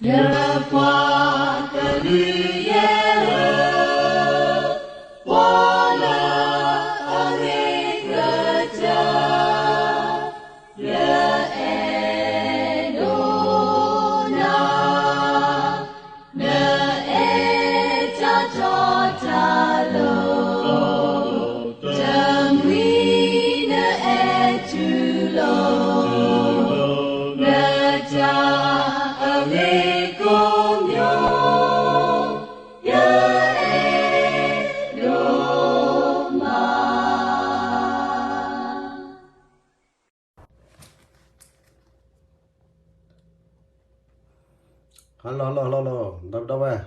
ယပှၤကလုာ်ယဲၢ်ဧၢ, ပှၤလၢအဂ့ၤကစၢ် ယအဲၣ်ဒိးနၤ, နအဲၣ်တၢ်တီတၢ်လိၤ, တမှံၤနအဲၣ်တူၢ်လိာ်, နတၢ်အဂ့ၤကိးမံၤ, ယအဲၣ်ဒိးမး. Hello hello hello hello, ဒီပုၢ်ဒီဝဲၢ်,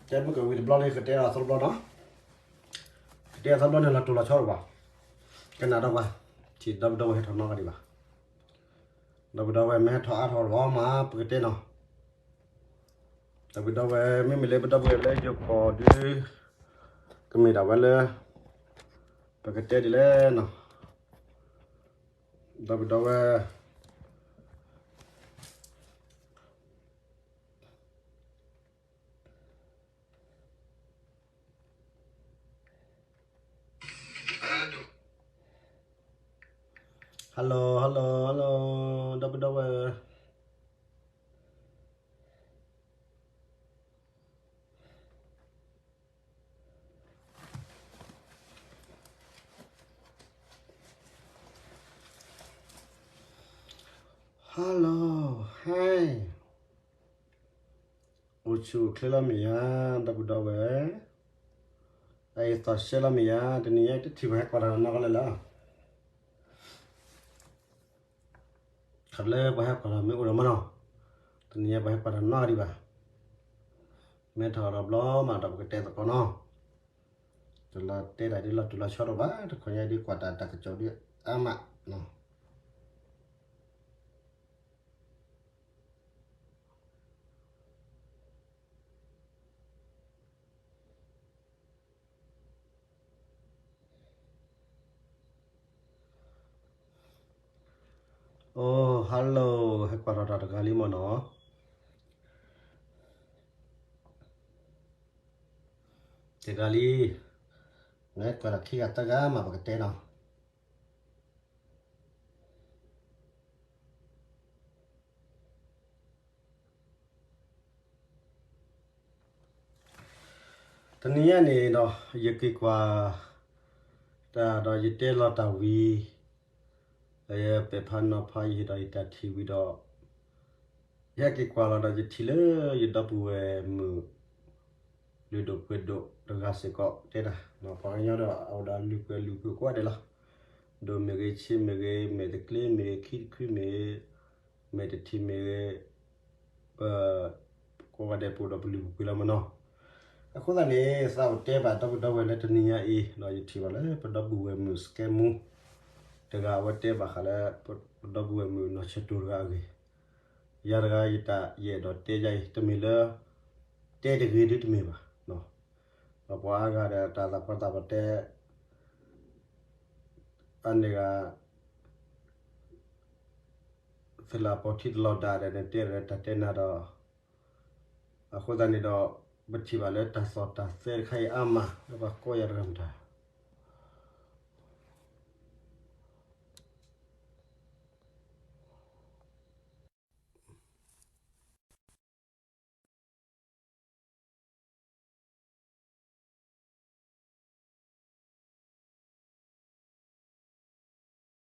တဲမုၢ်ကဝံၤတဘျီလံ ကတဲအီၤသီတဘျီနီၤ, ကတဲအီၤသီတဘျီန့ၣ် လီၤတိၢ်လီၤဆီတဘၣ်, ကနၣ်ဒီးပှၤ, ထံၣ်ဒီပုၢ်ဒီဝဲၢ်ဟဲထီၣ်နီတဂၤဒံးဘၣ်, ဒီပုၢ်ဒီဝဲၢ်မ့ၢ်ဟဲထီၣ်အါထီၣ်တဘၣ်မး ပကတဲနီၤ, ဒီပုၢ်ဒီဝဲၢ် မ့မ့ၢ်လၢပဒီပုၢ်ဝဲၢ်လၢယိၤကီၢ်ဒုး, ကမ့ၢ်ဒၣ်ဝဲလၢ ပကတဲဒ်လဲၣ်နီၤ, ဒီပုၢ်ဒီဝဲၢ် Hello hello hello, ဒီပုၢ်ဒီဝဲၢ် Hello hi, အိၣ်ဆူၣ်အိၣ်ချ့လီၤမ့ၢ်ဧါ, ဒီပုၢ်ဒီဝဲၢ်, အအံၤသီၣ်ရှဲလီၤမ့ၢ်ဧါ, တနံၤညါတထံၣ်ပှၤဟဲကွၢ်တၢ်နီတဂၤလၢၤလၢၤ, ခီဖျိပှၤဟဲကွၢ်တၢ်မ့ၢ်အိၣ်ဒီးမနီၤ, တနံၤညါပှၤဟဲကွၢ်တၢ်နီတဂၤဒံးဘၣ်, မ့ၢ်ထီၣ်ဒီးဘျီမးဒီးပကတဲသကိးနီၤ, တလီၤတဲတၢ်ဒ်လီၤတိၢ်လီၤဆီတဘၣ်, တခီညါဒ်ကွၢ်တၢ် တၢ်ကစီၣ်ဒ်အါမးနီၤ. အိ hello, ဟဲကွၢ်ထီၣ်တၢ်တဂၤလံမ့ၢ်နီၤ, တဂၤလံ, နကွၢ်တၢ်ခံဂၤသၢဂၤမးပကတဲနီၤ. တနံၤညါန့ၣ်ဒီး ယက့ၤကွၢ်တၢ်ဒီးယတဲလီၤတၢ်ဝံၤ, ဒီးယပဲာ်ဖးနီၤဖးယံာ်ဒီးယတၢ်ထံၣ်ဝံၤဒီး, ယဟဲက့ၤကွၢ်လီၤဒီးယထံၣ်လၢယဒီပုၢ်ဝဲၢ်မုၣ် လုၢ်ဒိၣ်ပှ့ၤဒိၣ်တဂၤစ့ၢ်ကီးတဲတၢ်, ပှၤကညီဒီးအအိၣ်ဒီးလုၢ်ပှ့ၤလုၢ်ပှ့ၤကိးဂၤဒဲးလီၤ, ဒိၣ်မ့ၢ်ဂ့ၤဆံးမ့ၢ်ဂ့ၤ မဲာ်တကျ့မ့ၢ်ဂ့ၤ ခံတခုမ့ၢ်ဂ့ၤ, မဲာ်တထံၣ်မ့ၢ်ဂ့ၤ, ပ ကိးဂၤဒဲးပအိၣ်ဒီးပလုၢ်ပပှ့ၤလီၤမ့ၢ်နီၤ. အဃိသတးန့ၣ် သးအိၣ်တဲဘၣ်ဒီပုၢ်ဒီဝဲၢ်လၢတနံၤညါအံၤ ဒီးယထံၣ်ဘၣ်လၢပဒီပုၢ်ဝဲၢ်မုၣ်စကဲမူ တဂၤအဝဲတဲဘၣ်ဃးလၢ ပဒီပုၢ်ဝဲၢ်မုၣ်နီၢ်ဆၢတိၤတဂၤအဂ့ၢ်, ယၤတဂၤယတၢ်ယအဲၣ်ဒိးတဲယၤအံၤ တမ့ၢ်လၢ တဲတဂ့ၤဒ်တမ့ၢ်ဘၣ်, ဒီးပှၤအါဂၤဒီးတၢ်သးပှၢ်သးပှၢ်တဲ အန့ၣ်ဂၤ သလၢပီၢ်ထံတလီၤဒၣ်ဒီး နတဲဒီးတၢ်တဲနၤဒီး, အဃိသတးန့ၣ်ဒီး ပထံၣ်ဘၣ်လၢတၢ်သီၣ်တၢ်သဲတခါအံၤအါမး လၢပှၤကိးယၤတဂၤမတၤ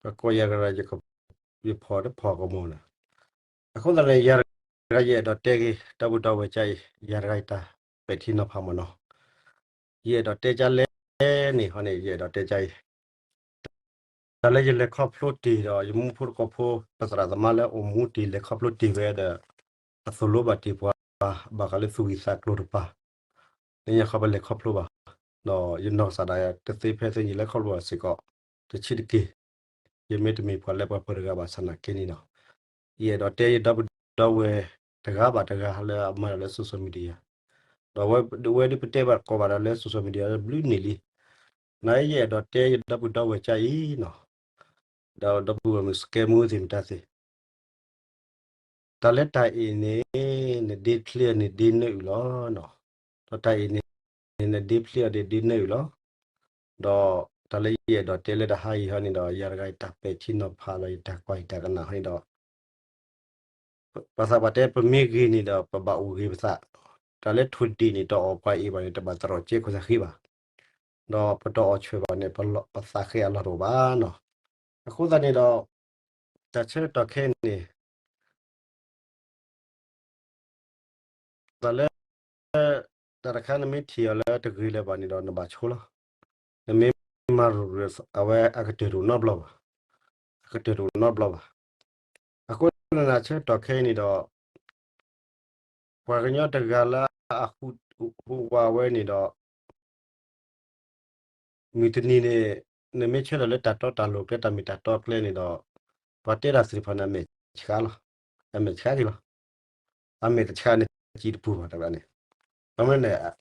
ပှၤကိးယၤတဂၤ ယဖီၣ်တဖီၣ်ကမီၤလၢ, အဃိသတးန့ၣ် ယၤတဂၤယအဲၣ်ဒိးတဲက့ၤ ဒီပုၢ်ဒီဝဲၢ်ကါအံၤ ယၤတဂၤယတၢ်ပဲာ်ထံနီၤဖးမ့ၢ်နီၤ, ယအဲၣ်ဒိးတဲကါလဲၣ်န့ၣ် ဟီန့ၣ် ယအဲၣ်ဒိးတဲကါအံၤ တၢ်လၢယလဲၤခီဖျိတ့ၢ်ဒီး ယမူဖိတကိးဖိ ပသရၣ်သမါလၢအိၣ်မူတ့ၢ်လဲၤခီဖျိတ့ၢ်ဝဲဒီး အသိၣ်လိဘၣ်တ့ၢ်ပှၤ ဘၣ်ဃးလၢသူၣ်ဂံၢ်သးကျိၤတပၤ, လၢညါခီပလဲၤခီဖျိဘၣ်, ဒီးယနီၢ်ကစၢ်ဒၣ်တသ့ဖဲသ့ ယလဲၤခီဖျိဘၣ်စ့ၢ်ကီး တဆံးတက့ၢ်, ယမ့ၢ်တမ့ၢ်ပှၤလၢပှဲၤပှဲၤတဂၤဘၣ်ဆၣ်နာ်က့န့ၣ်ဒီး, ယအဲၣ်ဒိးတဲယဒီပုၢ်ဒီဝဲၢ်တဂၤဘၣ်တဂၤလၢအမၤတၢ်လၢ social media, ဒီးအဝဲဒၣ်ပတဲဘၣ်ကိးဘၣ်ဒီးလၢ social media ဘျုးနံၣ်လံ, နယအဲၣ်ဒိးတဲယဒီပုၢ်ဒီဝဲၢ်ကါအံၤနီၤ, ဒီးဒီပုၢ်ဝဲၢ်မုၣ်စကဲမူသ့ၣ်မတၤသ့ၣ် တၢ်လၢတၢ်အံၤန့ၣ် နဒ့ဖျ့အီၤန့ၣ်ဒ့နၢအုၣ်လီၤ. ဒီးတၢ်အံၤန့ၣ် နဒ့ဖျ့အီၤဒ့ဒ့နၢအုၣ်လီၤ. ဒီးတၢ်လၢယအဲၣ်ဒိးတဲလၢတဟါအံၤဟီန့ၣ်ဒီး ယၤတဂၤယတၢ်ပဲာ်ထံနီၤဖးလီၤ ယတၢ်ကွၢ်ယတၢ်ကနၣ်ဟီန့ၣ်ဒီး ပှၤသးပှၢ်တဲ ပမ့ၢ်ဂ့ၤန့ၣ်ဒီး ပဘၣ်အိၣ်ဂ့ၤပသး, တၢ်လၢထိၣ်ဒ့ၣ်န့ၣ် တအီၣ်ပှၤအံၤဘၣ်န့ၣ် တဘၣ်သရိာ်ကဲခိၣ်သးဃံဘၣ်, ဒီးပတအီၣ်ဆၢဘၣ်န့ၣ် ပသးဃဲအလီၢ်တအိၣ်ဘၣ်နီၤ. အဃိသတးန့ၣ်ဒီး တၢ်ဆၢကတီၢ်ခဲအံၤန့ၣ် တၢ်လၢ တၢ်တခါနမ့ၢ်ထံၣ်အီၤလၢတဂ့ၤလၢၤဘၣ်န့ၣ်ဒီး နဘၣ်ဆိလီၤ. နမ့ၢ်မၤရူၤရူၤ အဝဲအကတၢၢ်တအိၣ်နီတဘျီဘၣ်, အကတၢၢ်တအိၣ်နီတဘျီဘၣ်. အဃိန့ၣ် ဆၢကတီၢ်ခဲအံၤန့ၣ်ဒီး ပှၤကညီတဂၤလၢအဟူးဝးဝဲန့ၣ်ဒီး မုၢ်တနံၤန့ၣ် နမ့ၢ်ဆၢထၢၣ်လၢတၢ်တီတၢ်လိၤကျဲ တၢ်မ့ၢ်တၢ်တီကျဲန့ၣ်ဒီး ပှၤတဲတၢ်သ့ၣ်တဖၣ်န့ၣ် အမဲာ်ဆှးလီၤ. အမဲာ်ဆှးက့ၤလီၤ. အမဲာ်တဆှးန့ၣ် စံးတပူၤဘၣ်တဂၤန့ၣ်. ဘၣ်မနုၤန့ၣ်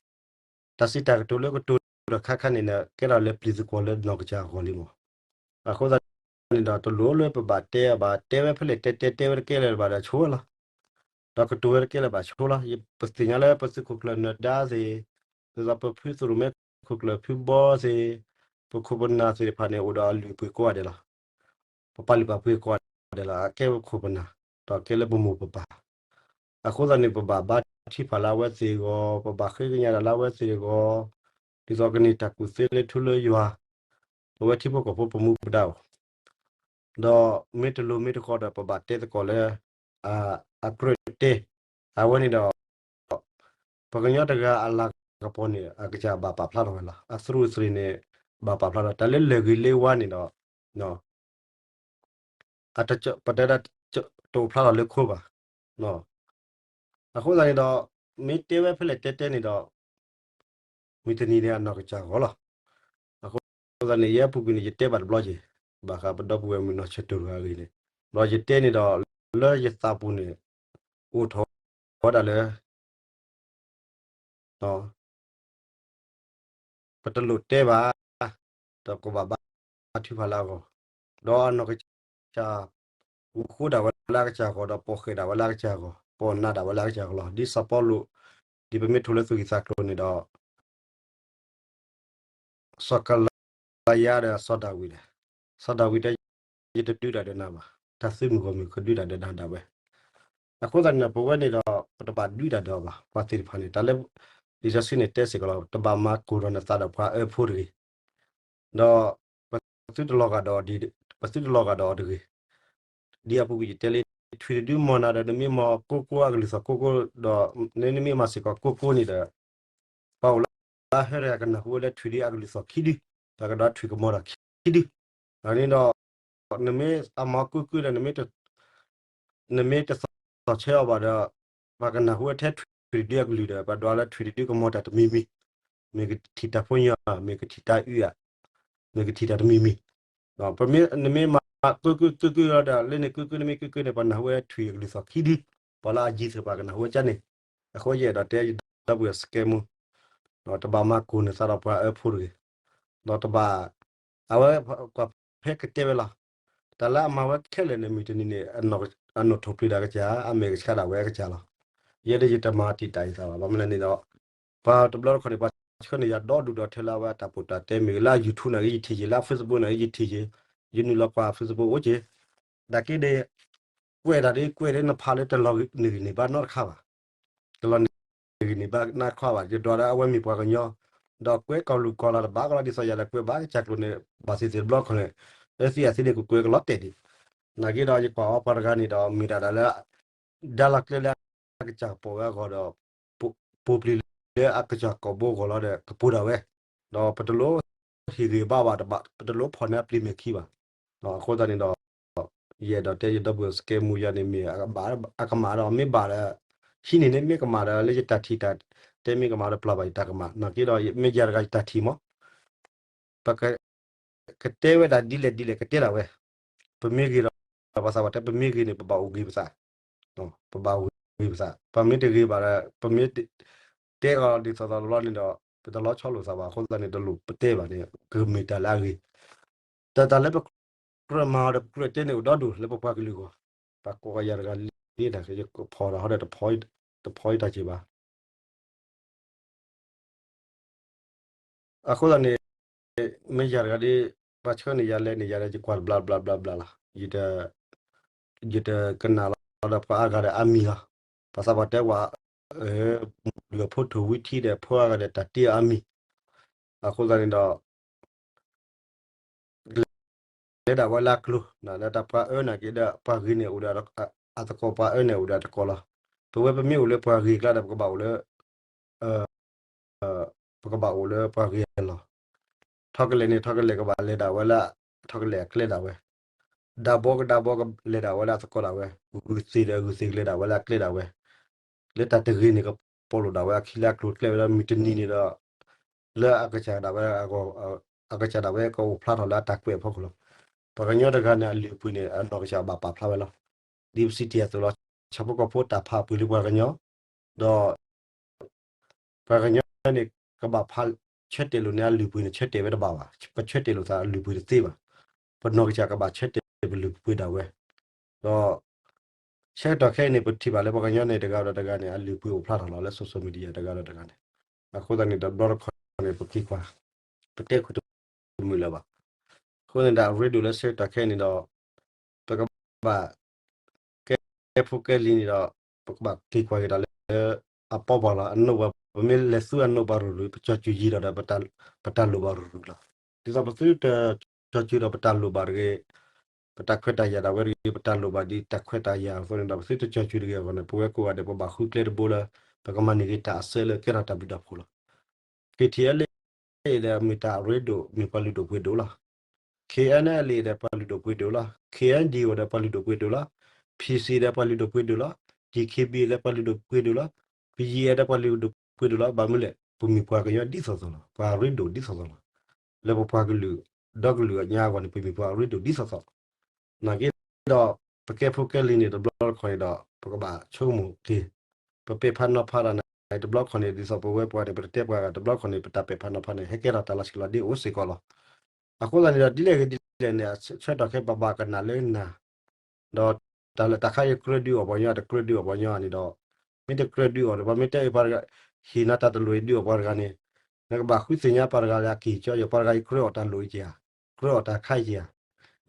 တၢ်စံးတၢ်ကတိၤလၢကတိၤဒီးခါခါန့ၣ် ကဲထီၣ်လၢပျံၤသကွီၤလၢနီၢ်ကစၢ်အဂီၢ်လံမး. အဃိသတးန့ၣ်ဒီး တလိၣ်လၢပဘၣ်တဲအီၤဘၣ်, တဲဝဲဖဲလဲၣ်တဲတဲ တဲဝဲတကဲလၢၤဘၣ်ဒီးဆိလီၤ. ဒီးကတိၤဝဲတကဲလၢၤဘၣ်ဆိလီၤ. ပသ့ၣ်ညါလၢပသုးခိၣ်ကျၢၢ်နၢၤဒါသ့ၣ်, ဒ်သိးပဖုသရိၣ်မဲခိၣ်ကျၢၢ်ဖုဘီသ့ၣ်, ပခိၣ်ပနၢ်သ့ၣ်တဖၣ်န့ၣ် အိၣ်ဒီးအလုၢ်အပှ့ၤကိးဂၤဒဲးလီၤ. ပပာ်လုၢ်ပာ်ပှ့ၤကိးဂၤဒဲးလီၤ. အကဲပခိၣ်ပနၢ်, ဒီးကဲလၢပမိၢ်ပပၢ် အဃိသတးန့ၣ် ပဘၣ်ဘါထုကဖၣ်လၢအဝဲသ့ၣ်အဂီၢ်, ပဘၣ်ဃ့ကညးတၢ်လၢအဝဲသ့ၣ်အဂီၢ်, ဒ်သိးကန့ၢ်တၢ်ကူၣ်သ့လၢထူလၢယွၤ, ပဝဲထံဖိကီၢ်ဖိပမူပဒါအိၣ်, ဒီးမ့ၢ်တလိၤမ့ၢ်တဃီဒီး ပဘၣ်တဲသကိးလၢ အကြၢးတဲ, အဝဲန့ၣ်ဒီး ပှၤကညီတဂၤအလၤကပီၤန့ၣ် အကစၢ်ဘၣ်ပာ်ဖျါထီၣ်ဝဲလီၤ. အသရူးသရ့ၤန့ၣ် ဘၣ်ပာ်ဖျါထီၣ် တၢ်လၢလၢာ်ဂ့ၤလၢဝါန့ၣ်ဒီး အတ ပတဲဒၣ် တအိၣ်ဖျါထီၣ်လၢခိဘၣ်. အဃိသတးန့ၣ်ဒီး မ့ၢ်တဲဝဲဖဲလဲၣ်တဲတဲန့ၣ်ဒီး မုၢ်တနံၤန့ၣ် အနီၢ်ကစၢ်ဂီၢ်လီၤ. အဃိသတးန့ၣ် ယဲပူၤကွံာ်န့ၣ် ယတဲဘၣ်တဘျီက့ၤ ဘၣ်ဃးပဒီပုၢ်ဝဲၢ်မုၣ်နီၢ်ဆၢတိၢ်တဂၤအဂ့ၢ်န့ၣ်, ဒီးယတဲန့ၣ်ဒီး လၢယသးပူၤန့ၣ် အိၣ်ထီၣ်ဝဲဒၣ်လၢ ပတလိၣ်တဲဘၣ်, ဒီးကဘၣ်ဘါထုကဖၣ်လၢအဂီၢ်, ဒီးအနီၢ်ကစၢ် အိၣ်ဃိဒၣ်ဝဲလၢအကစၢ်အဂီၢ် ဒီးပိာ်ဃဲၤဒၣ်ဝဲလၢအကစၢ်အဂီၢ် ဒီးပိာ်နးဒၣ်ဝဲလၢအကစၢ်အဂီၢ်လီၤ. ဒ်စီၤပီလူး ဒ်ပမ့ၢ်ထိၣ်လၢသူၣ်ဂံၢ်သးကျိၤန့ၣ်ဒီး စီၤကလၤယါဒီးစီၤဒၤဝံးဒီး, စီၤဒၤဝံးတဲ ယတဒုးတၢ်ဒီးနၤဘၣ်, တၢ်သုးမုၢ်ဂီၢ်မုၢ်ကဒုးတၢ်ဒီးနၤဒၣ်ဝဲ. အဃိသတးန့ၣ်ဒီး ပဝဲန့ၣ်ဒီး ပတဘၣ်ဒုးတၢ်ဒီးအီၤဘၣ်, ပှၤသ့ၣ်တဖၣ်န့ၣ် တၢ်လၢ လံာ်စီဆှံန့ၣ်တဲစ့ၢ်ကီးလီၤ, တဘၣ်မၤကိၢ်ဒီးနသးဒီးပှၤအၢဖိတဂ့ၤ, ဒီး ပသုတလီၤဂာ်ဒီးအီၤတဂ့ၤ, ပသုတလီၤဂာ်ဒီးအီၤတဂ့ၤ. ဒ်အပူၤကွံာ်ယတဲလံ, ထွံၣ်တဒုမီၢ်နၤဒီး နမ့ၢ်မၤကိၢ်ကိၢ်အကလုၢ်သီၣ်ကိၢ်ကိၢ်ဒီး နမ့ၢ်မၤစ့ၢ်ကီးကိၢ်ကိၢ်န့ၣ်ဒီး ပှၤအိၣ်လၢဟဲတဂၤကနၢ်ဟူဝဲလၢထွံၣ်ဒုအကလုၢ်သီၣ်ခံဒု, တၢ်ကဒီးထွံၣ်ကမီၤတၢ်ခံဒု, အန့ၣ်ဒီး နမ့ၢ်အမၤကိၢ်ကိၢ်ဒီး နမ့ၢ်တသီၣ်ဆၢအီၤဘၣ်ဒီး ပှၤကနၢ်ဟူဝဲထဲထွံၣ်တဒုအကလုၢ်ဒီး ပှၤဒွးလၢထွံၣ်တဒုကမီၤတၢ်တမံၤမံၤ, မ့ၢ်ကထံၣ်တၢ်ဖိညီ, မ့ၢ်ကထံၣ်တၢ်အုၣ်ဧါ, မ့ၢ်ကထံၣ်တၢ်တမံၤမံၤ, နမ့ၢ်မၤကိၢ်ကိၢ်ကိၢ်ကိၢ်လီၤဒီး လၢန့ၣ်ကိၢ်ကိၢ် နမ့ၢ်ကိၢ်ကိၢ်န့ၣ် ပှၤနၢ်ဟူဝဲထွံၣ်အကလုၢ်သီၣ်ခံဒု, ပှၤလၢအယံၤသ့ၣ်တဖၣ်ကနၢ်ဟူဝဲကန့ၣ်, အဃိယအဲၣ်ဒိးတဲ ယဒီပုၢ်ဝဲၢ်စကဲမူ တဘၣ်မၤကိၢ်နသးဒီးပှၤအၢဖိတဂ့ၤ, ဒီးတဘၣ် အဝဲကွၢ်ဖဲကတဲဝဲလီၤ, တၢ်လၢအမၤဝဲခဲလၢာ်န့ၣ် မုၢ်တနံၤန့ၣ် အနီၣ်ထိၣ်ဖျ့ဒၣ်ကစၢ်, အမဲာ်ကဆှးဒၣ်ဝဲအကစၢ်လီၤ. ယဲဒၣ်ယတမၤတံာ်တာ်ယသးဘၣ်, ဘၣ်မနုၤလဲၣ်န့ၣ်ဒီး ပှၤတဘျီတခီၣ်န့ၣ် ပှၤဆှၢန့ၢ်ယၤဒီဒူၣ်ဒီထၢလၢအဝဲအတၢ်ပိာ်တၢ်တဲမ့ၢ်ဂ့ၤ, လၢအ YouTube န့ၣ်ဂ့ၤ ယထံၣ်က့ၤ, လၢအ Facebook န့ၣ်ဂ့ၤ ယထံၣ်က့ၤ, ယနုာ်လီၤကွၢ် Facebook အိၣ်က့ၤ, နာ်က့ဒီး ကွဲးတၢ်ဒ် ကွဲးဒ်နဖးလၢတလီၤနဂံၢ်န့ၢ်ဘၣ်နီတခါဘၣ်, တလီၤနဂံၢ်န့ၢ်ဘၣ်နီတခါဘၣ်, ယဒွးလၢအဝဲမ့ၢ်ပှၤကညီ, ဒီးကွဲးကီၢ်လူၤကီၢ်လၤတဘၣ်ကီလီၤ, ဒ်သိးယၤလဲၤကွဲးဘၣ်ကစၢ်ကျိာ်န့ၣ် ဘၣ်သ့ၣ်သ့ၣ်တဘျီခီၣ်န့ၣ် လၢသံအသ့န့ၣ် ကကွဲးကလီၤတဲာ်ဒံး, နာ်က့ဒီး ယကွၢ်အီၤပှၤတဂၤန့ၣ်ဒီး မ့ၢ်ဒၣ်တၢ်လၢ ဒါလီၤကျဲလၢအကစၢ်ကပိာ်ဝဲအဂီၢ်ဒီး ပိာ်ပျံၤလၢအကစၢ်ကိာ်ဘိအဂီၢ်လီၤဒီး ကပိာ်ဒၣ်ဝဲ, ဒီးပတလိၣ်ဟ့ၣ်ဂ့ၤဘၣ်ဘၣ်, ပတလိၣ်ဖီၣ်န့ၢ်အပျ့ၤမဲာ်ခံဘၣ်. အဃိသတးန့ၣ်ဒီး ယအဲၣ်ဒိးတဲယဒီပုၢ်ဝဲၢ်စကဲမူယၤန့ၣ် မ့ၢ်အကမၣ်ဒီးမ့ၢ်ဘၣ်ဒီး ဟံးန့ၢ်န့ၣ်မ့ၢ်ကမၣ်ဒီး လၢယတၢ်ထံၣ်တၢ်တဲမ့ၢ်ကမၣ်ဒီး ပျၢ်ဘၣ်ယတၢ်ကမၣ်, နာ်က့ဒီး မ့ၢ်ယၤတဂၤယတၢ်ထံၣ်မး ပက ကတဲဝဲဒၣ်ဒ်လဲၣ်ဒ်လဲၣ် ကတဲဒၣ်ဝဲ, ပမ့ၢ်ဂ့ၤဒီး ပှၤသးပှၢ်တဲ ပမ့ၢ်ဂ့ၤန့ၣ် ပဘၣ်အိၣ်ဂ့ၤပသး, ပဘၣ်အိၣ်ဂ့ၤပသး, ပမ့ၢ်တဂ့ၤဘၣ်ဒီး ပမ့ၢ် တဲအီၤဒ်သိးသိးတဘျီန့ၣ်ဒီး ပတလီၤဆီလိာ်သးဘၣ်, အဃိသတးန့ၣ် တလိၣ်ပတဲဘၣ်န့ၣ် ကမ့ၢ်တၢ်လၢအဂ့ၤ, တၢ်တၢ်လၢပကြၢးမၤအီၤဒီးပကြၢးတဲန့ၣ် အိၣ်ဒီဒူၣ်လၢပပှၤကလုာ်အဂီၢ်, ပှၤကိးဂၤယၤတဂၤ ယဖီဒီးဟီဒီး တဖီအံၤတၢ်က့ၤဘၣ်. အဃိသတးန့ၣ် မ့ၢ်ယၤတဂၤဒီး ဘၣ်ဆၢန့ၣ် ယၤလဲၤန့ၣ် ယၤဒီးယကွၢ်တဘျီဘျီဘျီဘျီလီၤ. ယတကနၣ်လီၤဒီးပှၤအါဂၤဒီးအါမံၤလီၤ. ပှၤသးပှၢ်တဲဝဲ ဒုးအဖိထိၣ်ဝံထံဒီးဖိအါဂၤဒီးတၢ်တ့အါမံၤ, အဃိသတးန့ၣ်ဒီး လဲၤဒၣ်ဝဲလၢအကျိၤ, လၢတၢ်ပှၤအၢနာ်က့ဒီး ပှၤဂ့ၤန့ၣ်အိၣ်ဒီး အသကိး, ပှၤအၢန့ၣ်အိၣ်ဒီးအသကိးလီၤ. ပဝဲပမ့ၢ်အိၣ်လၢပှၤဂ့ၤကျါဒီး ပကဘၣ်အိၣ်လၢ ပကဘၣ်အိၣ်လၢပှၤဂ့ၤအလီၢ်. ထီကလဲာ်န့ၣ် ထီကလဲာ်ကဘၣ်လဲၤဒၣ်ဝဲလၢ ထီကလဲာ်အကျဲဒၣ်ဝဲ, ဒၣ်ဘီကဒၣ်ဘီကလဲၤဒၣ်ဝဲလၢအသကိးဒၣ်ဝဲ, ဂုာ်သ့ၣ်ဒီးဂုာ်သ့ၣ်ကလဲၤဒၣ်ဝဲလၢအကျဲဒၣ်ဝဲ, လၢတၢ်တဂ့ၤန့ၣ် ကပိာ်လိာ်ဒၣ်ဝဲအခံလၢအကျိၤကျဲဝဲဒီး မုၢ်တနံၤန့ၣ်ဒီး လၢအကစၢ်ဒၣ်ဝဲ အကစၢ်ဒၣ်ဝဲကအိၣ်ဖျါထီၣ်လၢအတၢ်ကွဲးအဖီခိၣ်လီၤ. ပှၤကညီတဂၤန့ၣ် အလုၢ်အပှ့ၤန့ၣ် အနီၢ်ကစၢ်ဘၣ်ပာ်ဖျါဝဲလီၤ. ဒ်ပစံးတ့ၢ်အသိးလီၤ, ဆၣ်ဖိကီၢ်ဖိတၢ်ဖးအပှ့ၤလၢပှၤကညီ, ဒီး ပှၤကညီန့ၣ် ကဘၣ်ဖးဆၢတဲာ်လိာ်န့ၢ်အလုၢ်အပှ့ၤန့ၣ် ဆၢတဲာ်ဝဲတဘၣ်ဘၣ်. ပဆၢတဲာ်လိာ်သးအလုၢ်အပှ့ၤတသ့ဘၣ်. ပနီၢ်ကစၢ်ကဘၣ်ဆၢတဲာ်ပလုၢ်ပပှ့ၤဒၣ်ဝဲ, ဒီး ဆၢကတီၢ်ခဲအံၤန့ၣ် ပထံၣ်ဘၣ်လၢပှၤကညီန့ၣ် တဂၤဒီးတဂၤန့ၣ် အလုၢ်အပှ့ၤအိၣ်ဖျါထီၣ်လီၤ လၢ social media တဂၤဒီးတဂၤန့ၣ်, အဃိသတးန့ၣ် တဘျီတခီၣ်န့ၣ် ပက့ၤကွၢ် ပတဲခိၣ်တမုာ်လၢၤဘၣ်. အဃိန့ၣ်ဒီး အရ့ဒိၣ်လၢဆၢကတီၢ်ခဲအံၤန့ၣ်ဒီး ပကဘၣ် ကဲဖိကဲလံၤန့ၣ်ဒီး ပကဘၣ်က့ၤကွၢ်က့ၤတၢ်လၢ အပီပှၤလီၤ. အနိၣ်ပှၤ ပမ့ၢ်လဲၤသူအနိၣ်ပှၤရူၤရူၤ ပကၠီၤစူၤယံာ်ဒီး ပတၢ်လိၣ်ဘၣ်ရူၤရူၤလီၤ. ဒ်သိးပသုတကၠီၤစူၤဒီးပတၢ်လိၣ်ဘၣ်တဂ့ၤ, ပတၢ်ခွဲးတၢ်ယာ်ဒၣ်ဝဲတဂ့ၤ, ပတၢ်လိၣ်ဘၣ်ဒ်တၢ်ခွဲးတၢ်ယာ်အသိးန့ၣ်ဒီး ပသုတကၠီၤစူၤတဂ့ၤအဂီၢ်န့ၣ် ပဝဲကိးဂၤဒဲး ပဘၣ်ဃုကျဲတဘိလၢ ပကမၤန့ၢ်က့ၤတၢ်အစၢလၢကဲထီၣ်တၢ်ဘျုးတၢ်ဖှိၣ်လီၤ. KTLA ဒီးမ့ၢ်တၢ်အရ့ဒိၣ် မ့ၢ်ပှၤလုၢ်ဒိၣ်ပှ့ၤဒိၣ်လီၤ. KNLA ဒီးပှၤလုၢ်ဒိၣ်ပှ့ၤဒိၣ်လီၤ. KNDO ဒီးပှၤလုၢ်ဒိၣ်ပှ့ၤဒိၣ်လီၤ. PC ဒီးပှၤလုၢ်ဒိၣ်ပှ့ၤဒိၣ်လီၤ. DKBA ဒီးပှၤလုၢ်ဒိၣ်ပှ့ၤဒိၣ်လီၤ. BGF ဒီးပှၤလုၢ်ဒိၣ်ပှ့ၤဒိၣ်လီၤ. ဘၣ်မနုၤလဲၣ် ပမ့ၢ်ပှၤကညီဒ်သိးသိးလီၤ. ပှၤအရ့ဒိၣ်ဒ်သိးသိးလီၤ. လၢပပှၤကလုာ် ဒီကလုာ်အညါအဂီၢ်န့ၣ် ပမ့ၢ်ပှၤအရ့ဒိၣ်ဒ်သိးသိး နာ်က့ဒီး ပကဲဖိကဲလံၤန့ၣ် တဘျီတခီၣ်န့ၣ်ဒီး ပကဘၣ်ဆိကမိၣ်က့ၤ, ပပဲာ်ဖးနီၤဖးတၢ်န့ၣ် တဘျီတခီၣ်န့ၣ် ဒ်သိးပဝဲပှၤန့ၣ် ပတတဲပှၤဂၤ တဘျီတခီၣ်န့ၣ် ပတၢ်ပဲာ်ဖးနီၤဖးန့ၣ် ဟဲကဲထီၣ်တၢ်လီၤဆံးလီၤဒ့အိၣ်စ့ၢ်ကီးလီၤ. အဃိသတးန့ၣ်ဒီး ဒ်လဲၣ်ဂ့ၤဒ်လဲၣ်န့ၣ် ဆၢကတီၢ်ခဲအံၤ ပဘၣ်ကနၣ်လၢနၤ, ဒီးတၢ်လၢတၢ်ခါအံၤကြၢးဒုးအီၣ်ပှၤကညီ တကြၢးဒုးအီၣ်ပှၤကညီန့ၣ်ဒီး မ့ၢ်တကြၢးဒုးအီၣ်ဒီး ပှၤမ့ၢ်တဲအံၤပှၤတဂၤ ဟ့ၣ်နၤတၢ်တလိၣ်အံၤဒုးအီၣ်ပှၤတဂၤန့ၣ် နကဘၣ်ဃုသ့ၣ်ညါပှၤတဂၤလၢအက့ၤကၠီယီၤ ပှၤတဂၤအံၤကြၢးအီၣ်တၢ်လိၣ်အံၤဧါ, ကြၢးအီၣ်တၢ်ခါအံၤဧါ.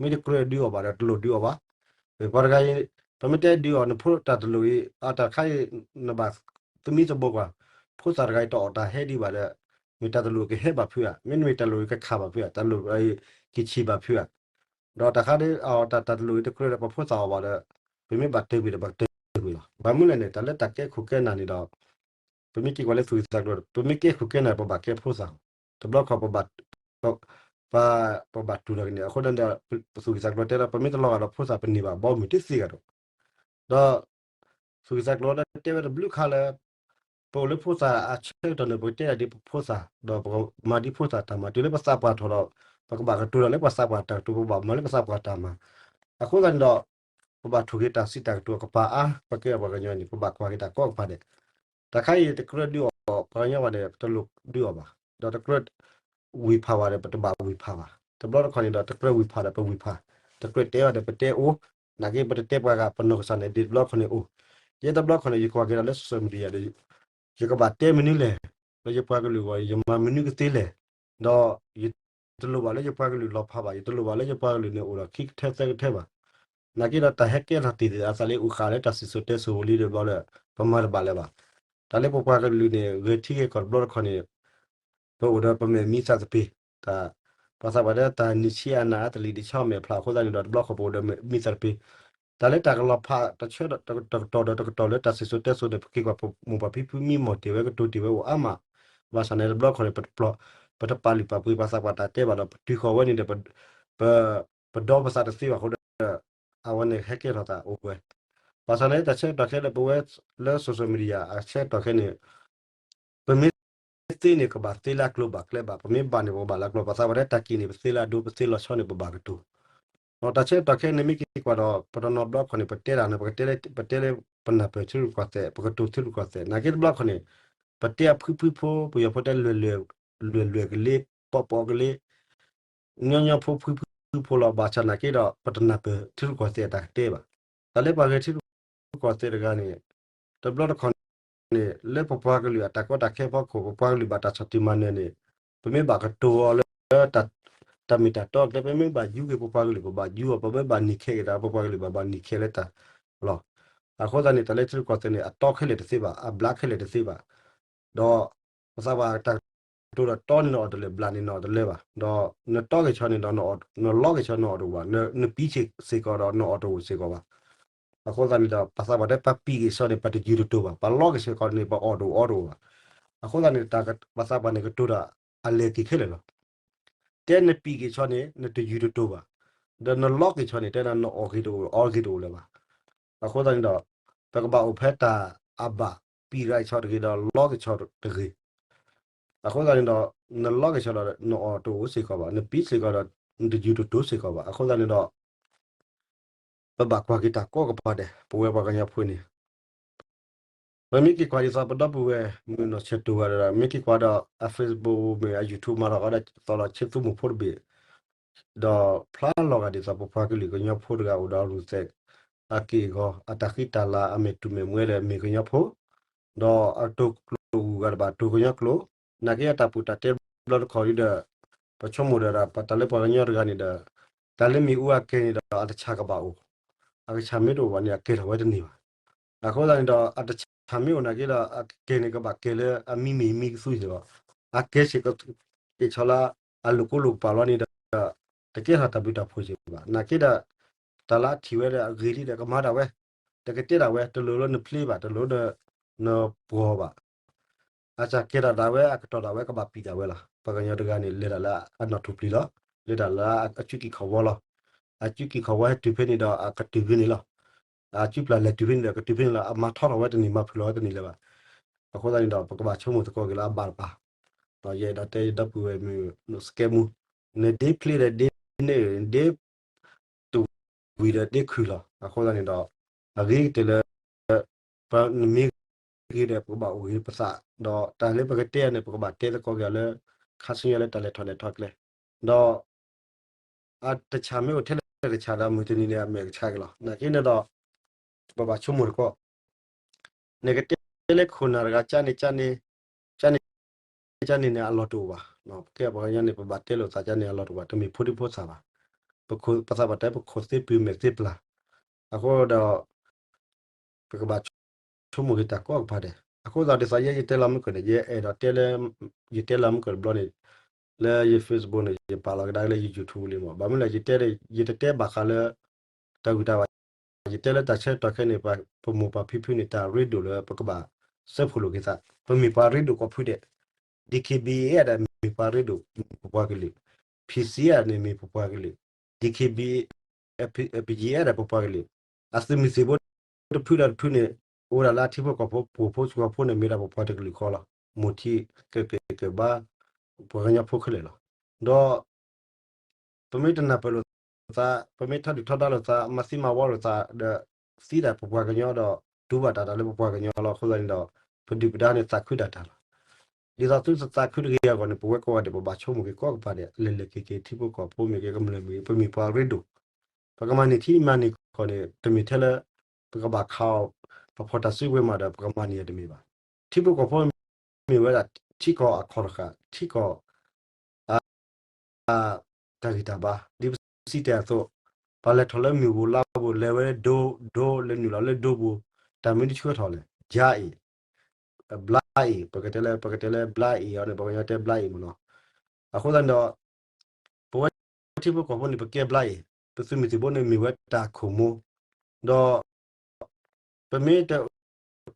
မ့ၢ်တကြၢးဒုးအီၣ်ဘၣ်ဒီး တလိၣ်ဒုးအီၣ်ဘၣ်. ပှၤတဂၤအံၤ ပမ့ၢ်တဲဒုးအီၣ်နဖိတၢ်တလိၣ်အံၤ အတၢ်ခါအံၤ နဘၣ်သမံသမိးကွၢ်, ဖိသၣ်တဂၤအံၤတအီၣ်တၢ်ဟဲဒံးဘၣ်ဒီး မ့ၢ်တၢ်တလိၣ်ကဟဲဘၣ်ဖုးဧါ, မ့တမ့ၢ်တၢ်တလိၣ်ကခးဘၣ်ဖုးဧါ, တၢ်တလိၣ်အံၤကဆံးဘၣ်ဖုးဧါ. ဒီးတၢ်ခါဒ်အီၣ်တၢ်တလိၣ်အံၤတကြၢးဒီး ပဖိသၣ်အီၣ်ဘၣ်ဒီး ပမ့ၢ်ဘၣ်တၢ်ကွံာ်ဒီး ပကတၢ်ကွံာ်လီၤ. ဘၣ်မနုၤလဲၣ်န့ၣ် တၢ်လၢတၢ်ကဲခိၣ်ကဲနၢ်န့ၣ်ဒီး ပမ့ၢ်က့ၤကွၢ်လၢသူၣ်ကံၢ်သးကျိၤ ပမ့ၢ်ကဲခိၣ်ကဲနၢ် ပဘၣ်ကဲဖိသၣ်, တဘျီတခီၣ် ပဘၣ် ပ ပဘၣ်တူၢ်ထီၣ်က့ၤန့ၣ် အဃိဒီး ပသူၣ်ကံၢ်သးကျိၤတဲလီၤ ပမ့ၢ်တလီၤဂာ်ဒီးဖိသၣ် ပန့ၢ်ဘၣ်ဘီမုၢ်တသ့ဂၤဒီး ဒီး သူၣ်ကံၢ်သးကျိၤတဲဝဲတဘျုးခါလၢ ပအိၣ်လၢဖိသၣ်အဆၢကတီၢ်န့ၣ် ပကတဲဒၣ်ဒ်ပဖိသၣ် ဒီးပကမၤဒ်ဖိသၣ်တၢ်မၤ တုၤလၢပသးပှၢ်ထီၣ်ဒီး ပကဘၣ်ကတိၤတၢ်လၢပသးပှၢ်တၢ်ကတိၤ ပဘၣ်မၤလၢပသးပှၢ်တၢ်မၤ. အဃိသတးန့ၣ်ဒီး ပဘၣ်ထိၣ်က့ၤတၢ်စံးတၢ်ကတိၤအကပၤအါ ပကဲပှၤကညီန့ၣ် ပဘၣ်ကွၢ်က့ၤတၢ်ကိးကပၤဒဲး. တၢ်ခါအံၤတကြၢးဒုးအီၣ်ပှၤကညီဘၣ်ဒီး ပတလိၣ်ဒုးအီၣ်ဘၣ်, ဒီးတကြၢးဝ့ၤဖးဘၣ်ဒီး ပတဘၣ်ဝ့ၤဖးဘၣ်. တဘျီတခီၣ်န့ၣ်ဒီး တကြၢးဝ့ၤဖးဒီး ပဝ့ၤဖး, တကြၢးတဲဘၣ်ဒီး ပတဲအိၣ်, နာ်က့ပတတဲပှၤဂၤ ပနီၢ်ကစၢ်န့ၣ် ဒ်တဘျီတခီၣ်န့ၣ်အိၣ်, ယဲတဘျီတခီၣ်န့ၣ် ယကွၢ်က့ၤဒီးလၢ social media ဒီး ယကဘၣ်တဲမနုၤလဲၣ်, လၢယပှၤကလုာ်အဂီၢ် ယမၤမနုၤကသ့လဲၣ်, ဒီးယတလိၣ်ဘၣ်လၢယပှၤကလုာ်လီၤဖးဘၣ်, ယတလိၣ်ဘၣ်လၢယပှၤကလုာ်န့ၣ်အိၣ်ဒီးခံကထၢသၢကထၢဘၣ်. နာ်က့ဒီးတၢ်ဟဲကဲထီၣ်တ့ၢ်သ့ၣ် အသးလၢအိၣ်ဃာ်လၢတၢ်စံၣ်စိၤတဲစိၤဝံၤလံတဘျီဒီး ပမၤတဘၣ်လၢၤဘၣ်. တၢ်လၢပပှၤကလုာ်န့ၣ် ဂဲၤထံဂဲၤကီၢ်တဘျီတခီၣ်န့ၣ် ပအိၣ်ဒီးပမဲာ်မံသးသပ့ၤ, တၢ် ပှၤသးပှၢ်တဲတၢ်နံၣ်ဆံအနၢ်အတလံၤတဆီမဲာ်ဖျါအဃိသတးန့ၣ်ဒီး တဘျီတခီၣ်ပအိၣ်ဒီးမံသးသပ့ၤ, တၢ်လၢတၢ်ကလီၤဖးတဆၢတကတီၢ်ဒီးတကတီၢ်လၢတၢ်စံၣ်စိၤတဲစိၤန့ၣ် ပက့ၤကွၢ်ပမိၢ်ပၢ်ဖံဖုမံမီၢ်တ့ၢ်ဝဲကတိၤတ့ၢ်ဝဲအိၣ်အါမး, ဘၣ်ဆၣ်န့ၣ်တဘျီတခီၣ်န့ၣ် ပတပာ်လုၢ်ပာ်ပှ့ၤပှၤသးပှၢ်တၢ်တဲဘၣ်ဒီး ပတုၤဃီၤဝဲန့ၣ်ဒီး ပ ပဒီပသးတသ့ဘၣ်အဃိဒီး အဝဲန့ၣ်ဟဲကဲထီၣ်သးအိၣ်ဝဲ. ဘၣ်ဆၣ်န့ၣ် တၢ်ဆၢကတီၢ်ခဲလၢာ် ပဝဲလၢ social media အဆၢကတီၢ်ခဲန့ၣ် ပမ့ၢ်သ့န့ၣ် ကဘၣ်သ့လၢအကျိၤဘၣ်ကျဲဘၣ်, ပမ့ၢ်ဘၣ်န့ၣ် ပကဘၣ်လၢအကျိၤ, ပှၤသးပှၢ်တဲတၢ်ကံၣ်န့ၣ် ပသ့လၢအဒိ ပသ့လီၤဆီန့ၣ် ပဘၣ်ကတိၤ ဒီးတၢ်ဆၢကတီၢ်ခဲန့ၣ် မ့ၢ်က့ၤကွၢ်ဒီး ပတနီၤဘျီတခီၣ်န့ၣ် ပတဲတၢ်န့ၣ် ပကတဲလၢ ပတဲလၢပနၢ်ပၢၢ်ထံရူၢ်ကီၢ်သဲး, ပကတိၤထံရူၢ်ကီၢ်သဲး, နာ်က့တဘျီတခီၣ်န့ၣ် ပတဲအဖုဖုဖိ ပယီၤဖိတဲ လွဲၢ်လွဲၢ်ကလ့, ပီးပီးကလ့, ညီညီဖိဖုဖုဖိလီၤ. ဘၣ်ဆၣ်နာ်က့ဒီး ပတနၢ်ပၢၢ်ထံရူၢ်ကီၢ်သဲးအတၢ်ကတဲဘၣ်. တၢ်လၢပှၤဂဲၤထံရူၢ် ကီၢ်သဲးတဂၤန့ၣ် တဘျီတခီၣ်န့ၣ် လၢပပှၤကလုာ်အတၢ်ကီတၢ်ခဲအဖီခိၣ် ပပှၤကလုာ်ဘၣ်တၢ်ဆီၣ်တံၢ်မၤနၢၤန့ၣ် ပမ့ၢ်ဘၣ်ကတိၤအီၤလၢ တၢ်မ့ၢ်တၢ်တီအကျဲ ပမ့ၢ်ဘၣ်ယူၤက့ၤပပှၤကလုာ် ပဘၣ်ယူၤအီၤ ပမ့ၢ်ဘၣ်နံၤခဲက့ၤတၢ် ပပှၤကလုာ်ဘၣ်ဘၣ်နံၤခဲလၢတၢ်လီၤ. အဃိသတးန့ၣ် တၢ်လၢထံရူၢ်ကီၢ်သဲးန့ၣ် အတီခဲလၢာ်တသ့ဘၣ် အဘျါခဲလၢာ်တသ့ဘၣ်. ဒီး ပသးပှၢ်တၢ်ကတိၤဒီး တီန့ၣ်နအီၣ်တလၢာ် ဘျါန့ၣ်နအီၣ်တလၢာ်ဘၣ်. ဒီးနတီက့ၤဆီန့ၣ်ဒီး နလီက့ၤဆီနအီၣ်တအိၣ်ဘၣ်, နပံၤဆ့ၣ်စ့ၢ်ကီးဒီးနအီၣ်တအိၣ်စ့ၢ်ကီးဘၣ်. အဃိသတးန့ၣ်ဒီး ပသးပှၢ်တဲ ပပံၤက့ၤဆီန့ၣ် ပတယုၤတတိၤဘၣ်, ပလီက့ၤစ့ၢ်ကီးန့ၣ် ပအီၣ်တအိၣ်အီတအိၣ်ဘၣ်. အဃိသတးန့ၣ် ပသးပှၢ်န့ၣ်ကတိၤတၢ်အလဲၤက့ၤခဲလၢာ်လီၤ. တဲနပံၤက့ၤဆီန့ၣ် နတယုၤတတိၤဘၣ်, ဒီးနလီက့ၤဆီန့ၣ် တဲနအီၣ်ဂ့ၤတအိၣ်အီဂ့ၤတအိၣ်လၢၤဘၣ်. အဃိသတးန့ၣ်ဒီး ပကဘၣ်အိၣ်ဖဲတၢ်အဘၣ် ပံၤရၤဆီတဂ့ၤဒီး လီက့ၤဆီတဂ့ၤ. အဃိသတးန့ၣ်ဒီး နလီက့ၤဆီဒီး နအီၣ်တအိၣ်စ့ၢ်ကီးဘၣ်, နပံၤစ့ၢ်ကီးဒီး နတယုၤတတိၤစ့ၢ်ကီးဘၣ်. အဃိသတးန့ၣ်ဒီး ပဘၣ်ကွၢ်က့ၤတၢ်ကိးကပၤဒဲး ပဝဲပှၤကညီဖိန့ၣ် ပမ့ၢ်က့ၤကွၢ်ဒ်သိးပဒီပုၢ်ဝဲၢ်မုၣ်နီၢ်ဆဲးတိၤဂၤဒီး မ့ၢ်က့ၤကွၢ်ဒီးအ Facebook မ့ၢ်အ YouTube မၤထီၣ်ဃီဒီး သီလီၤဆ့သူမုၢ်ဖိတဘ့ၣ်, ဒီးဖျါလီၤဂာ်ဒ်သိးပပှၤကလုာ်ကညီဖိတဂၤအိၣ်ဒီးအရူၢ်သဲး အက့ၢ်အဂီၤ အတၢ်ဃံတၢ်လၤ အမဲာ်တူၢ်မဲာ်မွဲဒီးမ့ၢ်ကညီဖိ, ဒီးအတိာ်ကျိၤဂုၤဂၤတဘၣ် တိၤကညီကျိာ်, နာ်က့အတၢ်ပူၤတၢ်တဲဘျီတခီၣ်ဒီး ပဆိကမိၣ်ဒီး တၢ်လၢပှၤကညီတဂၤန့ၣ်ဒီး တၢ်လၢမ့ၣ်အူအကဲၤန့ၣ်ဒီး အတဆၣ်ကဘၣ်အိၣ်, အကဆၣ်မ့ၢ်တအိၣ်ဘၣ်န့ၣ် အကဲထီၣ်ဝဲတန့ၢ်ဘၣ်. အဃိသတးန့ၣ်ဒီး အတဆၣ်မ့ၢ်အိၣ်နာ်က့ဒီး အကဲၤန့ၣ်ကဘၣ်ကဲၤလၢအမံမ့ၢ်မံကသူစ့ၢ်ကီး, အကဲၤစ့ၢ်ကီး က့ၤဆီလၢ အလိာ်ကိလိာ်ကပၤလီၤန့ၣ်ဒီး တကဲထီၣ်တၢ်ဘျုးတၢ်ဖှိၣ်စ့ၢ်ကီးဘၣ်. နာ်က့ဒီး တၢ်လၢအထံၣ်ဝဲဒီးအဂ့ၤလံဒီး ကမၤဒၣ်ဝဲ, တကတဲဒၣ်ဝဲ တလိၣ်လၢနဖျ့ဘၣ် တလိၣ်လၢနပှီၤဘၣ်. အစၢ်ကဲၤထီၣ်ဒၣ်ဝဲ အကတီၢ်ဒၣ်ဝဲ ကဘၣ်ပံာ်ဒၣ်ဝဲလီၤ. ပှၤကညီတဂၤန့ၣ် လဲၤဒၣ်လၢအနီၣ်ထူၣ်ပျံၤလီၤ, လဲၤဒၣ်လၢအစုကံၢ်ခီၣ်ဝီလီၤ. အစုကံၢ်ခီၣ်ဝီဟဲတုၤဖဲန့ၣ်ဒီး အကတုၤဖဲန့ၣ်လီၤ. အစုပျၢ်လဲၤတုၤဖဲန့ၣ်ဒီး ကတုၤဖဲန့ၣ်လီၤ. အမၤထီထီၣ်ဝဲတန့ၢ် မၤဖုၣ်လီၤဝဲတန့ၢ်လၢၤဘၣ်. အဃိသတးန့ၣ်ဒီး ပကဘၣ်ဆိကမိၣ်သကိးက့ၤလၢအဘၣ်တပၤ, ယအဲၣ်ဒိးတဲယဒီပုၢ်ဝဲၢ်မုၣ် စကဲမူ နဒ့ဖျ့ဒီးဒ့န့ၢ် ဒ့ တဝံၤဒီးဒ့ခုၣ်လီၤ. အဃိသတးန့ၣ်ဒီး အဂ့ၤကတၢၢ်လၢ နမ့ၢ်ဂ့ၤဒီး ပကဘၣ်အိၣ်ဂ့ၤပသး, ဒီးတၢ်လၢပကတဲအီၤန့ၣ် ပကဘၣ်တဲသကိးက့ၤအီၤလၢ ခါဆူညါလၢတၢ်လဲၤထီၣ်လဲၤထီကျဲ, ဒီး အတဆၣ်မ့ၢ်အိၣ်ထဲလဲၣ်တဆၣ်ဒီး မုၢ်တနံၤန့ၣ် အမဲာ်ကဆါက့ၤလီၤ. နာ်က့န့ၣ်ဒီး ပဘၣ်ဆိကမိၣ်တကီၢ် နကတဲလၢခိၣ်နၢ်တဂၤ ကန့ၣ် ကန့ၣ် ကန့ၣ် ကန့ၣ်န့ၣ် အလီၢ်တအိၣ်ဘၣ်. ပကဲပှၤကညီန့ၣ် ပဘၣ်တဲလိာ်သး ကန့ၣ်အလီၢ်တအိၣ်ဘၣ်, တမ့ၢ်ဖိဒံဖိသၣ်ဘၣ်. ပသးပှၢ်တဲ ပခိၣ်သ့ပုၢ်မဲာ်သ့ပျၢ်, အဃိဒီး ပကဘၣ်ဆိကမိၣ်က့ၤတၢ်ကိးကပၤဒဲး. အဃိသတးဒ်သိးယဲယတဲလီၤမုၢ်ကၢၢ်န့ၣ် ယအဲၣ်ဒိးတဲလၢ ယတဲလီၤမုၢ်ကၢၢ်တဘျီန့ၣ် လၢယ Facebook န့ၣ် ယပာ်လီၤကဒါလၢယ YouTube လံမး. ဘၣ်မနုၤလဲၣ် ယတဲဒီး ယတတဲဘၣ်ဃးလၢ တၢ်ဂုၤတၢ်ဘါ ယတဲလၢတၢ်ဆၢကတီၢ်ခဲအံၤန့ၣ် ပမိၢ်ပၢ်ဖံဖုန့ၣ် တၢ်ရ့ဒိၣ်လၢပကဘၣ်စၢဖှိၣ်လိာ်က့ၤသး, ပမ့ၢ်ပှၤရ့ဒိၣ်ကိးဖုဒဲး, DKBA ဒီးမ့ၢ်ပှၤရ့ဒိၣ် မ့ၢ်ပပှၤကလုာ်, PC န့ၣ်မ့ၢ်ပပှၤကလုာ်, DKBA, PGF ဒီးပပှၤကလုာ်, အသုးမုၢ်သံၣ်ဘိတဖုဒီးတဖုန့ၣ် အိၣ်ဒၣ်လၢအထံဖိကီၢ်ဖိ ပှိၢ်ဖိစှီၤဖိန့ၣ် မ့ၢ်ဒၣ်ပပှၤတကလုာ်ဃီလီၤ. မိၢ်ထံးကက့ၤကဘါ ပှၤကညီဖိခဲလၢာ်လီၤ. ဒီး ပမ့ၢ်တနၢ်ပၢၢ်လိာ်သး, ပမ့ၢ်ထီဒုၣ်ထီဒါလိာ်သး, မၤသံမၤဝီလိာ်သးဒီး သံဒၣ်ပပှၤကညီဒီး တူၢ်ဘၣ်တၢ်တၢ်လၢပပှၤကညီလီၤ. အဃိသတးန့ၣ်ဒီး ပဒုၣ်ပဒါန့ၣ်သးခုဒၣ်တၢ်လီၤ. ဒ်သိးသုသးခုတဂ့ၤအဂီၢ်န့ၣ် ပဝဲကိးဂၤဒဲး ပဘၣ်ဆိကမိၣ်က့ၤကိးကပၤဒဲး လဲၤလဲၤက့ၤက့ၤ ထံဖိကီၢ်ဖိမ့ၢ်ဂ့ၤ ကမျၢၢ်မ့ၢ်ဂ့ၤ ပမ့ၢ်ပှၤရ့ဒိၣ်, ပကမၤန့ၢ်ထံမၤန့ၢ်ကီၢ်န့ၣ် တမ့ၢ်ထဲလၢ ပကဘၣ်ခးအီၤ ပဖီၣ်တၢ်စုကဝဲၤမးဒီး ပကမၤန့ၢ်အီၤတမ့ၢ်ဘၣ်. ထံဖိကီၢ်ဖိ မ့ၢ်ဝဲဒၣ်ထံကီၢ်အခီၣ်တဃာ်, ထံကီၢ် အ တၢ်ဂံၢ်တၢ်ဘါ, ဒ်ပစံးတ့ၢ်အသိး, ပလဲၤထီၣ်လၢမုၢ်ဂိၤလါဂိၤ လဲၤဝဲဒိ ဒိ လဲၤနုာ်လီၤလၢဒိပူၤ, တၢ်မနုၤတဆှၢထီၣ်လဲၣ်, ယါအံၤ, ဘျါအံၤ, ပကတဲလၢ ပကတဲလၢဘျါအံၤအီၤန့ၣ် ပှၤကညီတဲဘျါအံၤမ့ၢ်နီၤ. အဃိသတးန့ၣ်ဒီး ပဝဲထံဖိကီၢ်ဖိန့ၣ် ပကဲဘျါအံၤ, ပသုးမုၢ်သံၣ်ဘိန့ၣ် မ့ၢ်ဝဲတၢ်ခိၣ်မိၢ်, ဒီး ပမ့ၢ်တ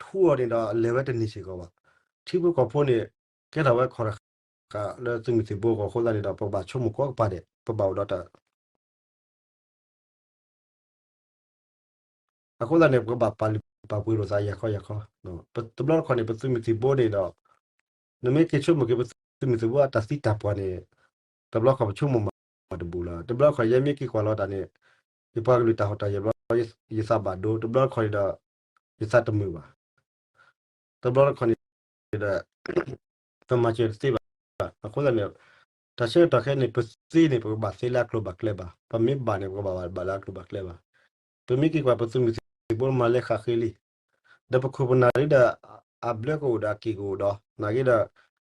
ထူအီၤန့ၣ်ဒီး လဲၤဝဲတန့ၢ်စ့ၢ်ကီးဘၣ်. ထံဖိကီၢ်ဖိန့ၣ် ကဲထီၣ်ဝဲခီၣ်တဃာ်လၢသုးမုၢ်သံၣ်ဘိအဂီၢ်အဃိသတးန့ၣ်ဒီး ပကဘၣ်ဆိကမိၣ်ကိးကပၤဒဲး ပဘၣ်အိၣ်ဒီးတၢ် အဃိသတးန့ၣ် ပကဘၣ်ပာ်လုၢ်ပာ်ပှ့ၤလိာ်သးယၤခီယၤခီ, တဘျီတခီၣ်န့ၣ် ပသုးမုၢ်သံၣ်ဘိန့ၣ်ဒီး နမ့ၢ်က့ၤဆိကမိၣ်က့ၤ ပသုးမုၢ်သံၣ်ဘိအတၢ်သံတၢ်ပှၢ်န့ၣ် တဘျီတခီၣ်ပဆိကမိၣ်မၤတဘူၣ်လီၤ. တဘျီတခီၣ်ယမ့ၢ်က့ၤကွၢ်လီၤတၢ်န့ၣ် ယပှၤကလုာ်တၢ်ဟီၣ်တၢ်ယၢၤဘျီ ယသးဘၣ်ဒိ, တဘျီတခီၣ်န့ၣ်ဒီး ယသးတမုာ်ဘၣ်. တဘျီတခီၣ်န့ၣ်ဒီး ပမၤစၢၤတသ့ဘၣ်. အဃိသတးန့ၣ် တၢ်ဆၢကတီၢ်ခဲအံၤန့ၣ် ပသ့န့ၣ် ပကဘၣ်သ့လၢအကျိၤဘၣ်ကျဲဘၣ်. ပမ့ၢ်ဘၣ်န့ၣ် ပကဘၣ်ဘၣ်လၢအကျိၤဘၣ်ကျဲဘၣ်. ပမ့ၢ်က့ၤကွၢ်ပသုးမုၢ်သံၣ် ပှၤကညီတဘိးမၤလဲၤဃာ်ဃ့လံ. ဒီးပခိၣ်ပနၢ်ဒ်ဒီး အဘျၢကအိၣ်ဒီးအက့ၢ်ကအိၣ်ဒီး နာ်က့ဒီး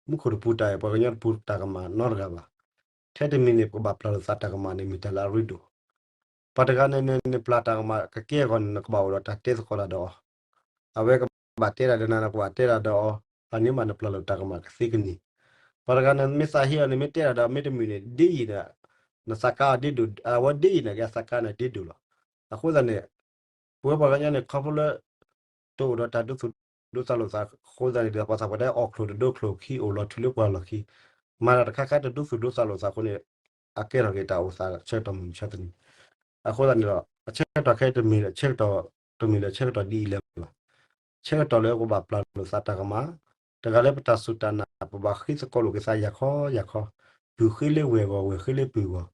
မူခိၣ်တပူၤတၢ်အံၤ ပှၤကညီတပူၤတၢ်ကမၣ်နီတဂၤဘၣ်. ထဲတမံၤန့ၣ် ပကဘၣ်ပျၢ်လိာ်သးတၢ်ကမၣ်န့ၣ် မ့ၢ်တၢ်လၢအရ့ဒိၣ် ပှၤတဂၤန့ၣ် နပျၢ်တၢ်ကမၣ်ကကဲအဂီၢ်န့ၣ် နကဘၣ်အိၣ်ဒီးတၢ်တဲသကိးတၢ်ဒီးအီၤ, အဝဲကဘၣ်တဲတၢ်ဒီးနၤ နကဘၣ်တဲတၢ်ဒီးအီၤ, အန့ၣ်မးနပျၢ်လိာ်တၢ်ကမၣ်ကသ့ကန့ၢ်. ပှၤတဂၤန့ၣ် မ့ၢ်သးဟ့အီၤန့ၣ် မ့ၢ်တဲတၢ်ဒီး မ့ၢ်တမုာ်န့ၣ် ဒ်အံၤန့ၣ် နသးကါအီၤဒ်ဒိၣ်, အဝဲဒ်အံၤန့ၣ်က့ အသးကါန့ၣ်ဒ်ဒိၣ်လီၤ. အဃိသတးန့ၣ် ပဝဲပှၤကညီန့ၣ် ခီဖျိလၢ တအိၣ်ဒီးတၢ်ဒိသူၣ်ဒိသးလိာ်သးအဃိသတးန့ၣ်ဒီး ပှၤသးပှၢ်တဲအီၣ်ချိၣ်တဒိချိၣ်ခံ အိၣ်လီၤထူလၢပှၤလီၢ်ခံ, မၤတၢ်တခါခါတဒိသူၣ်ဒိသးလိာ်သးအဃိန့ၣ် အကဲထီၣ်က့ၤတၢ်အိၣ်သးဆၢကတီၢ်မုၢ်မဆါတနံၤ. အဃိသတးန့ၣ်ဒီး အဆၢကတီၢ်ခဲအံၤတမ့ၢ်လၢဆၢကတီၢ်, တမ့ၢ်လၢဆၢကတီၢ်ဒ်အံၤလၢၤဘၣ်. ဆၢကတီၢ်လၢပဘၣ်ပျၢ်လိာ်သးတၢ်ကမၣ်, တဂၤလၢပတၢ်စူၢ်တၢ်နာ် ပဘၣ်ဃ့သကိးလိာ်က့ၤသးယၤခီယၤခီ, ပုၢ်ဃ့လၢဝဲၢ်ဂီၢ် ဝဲၢ်ဃ့လၢပုၢ်ဂီၢ်,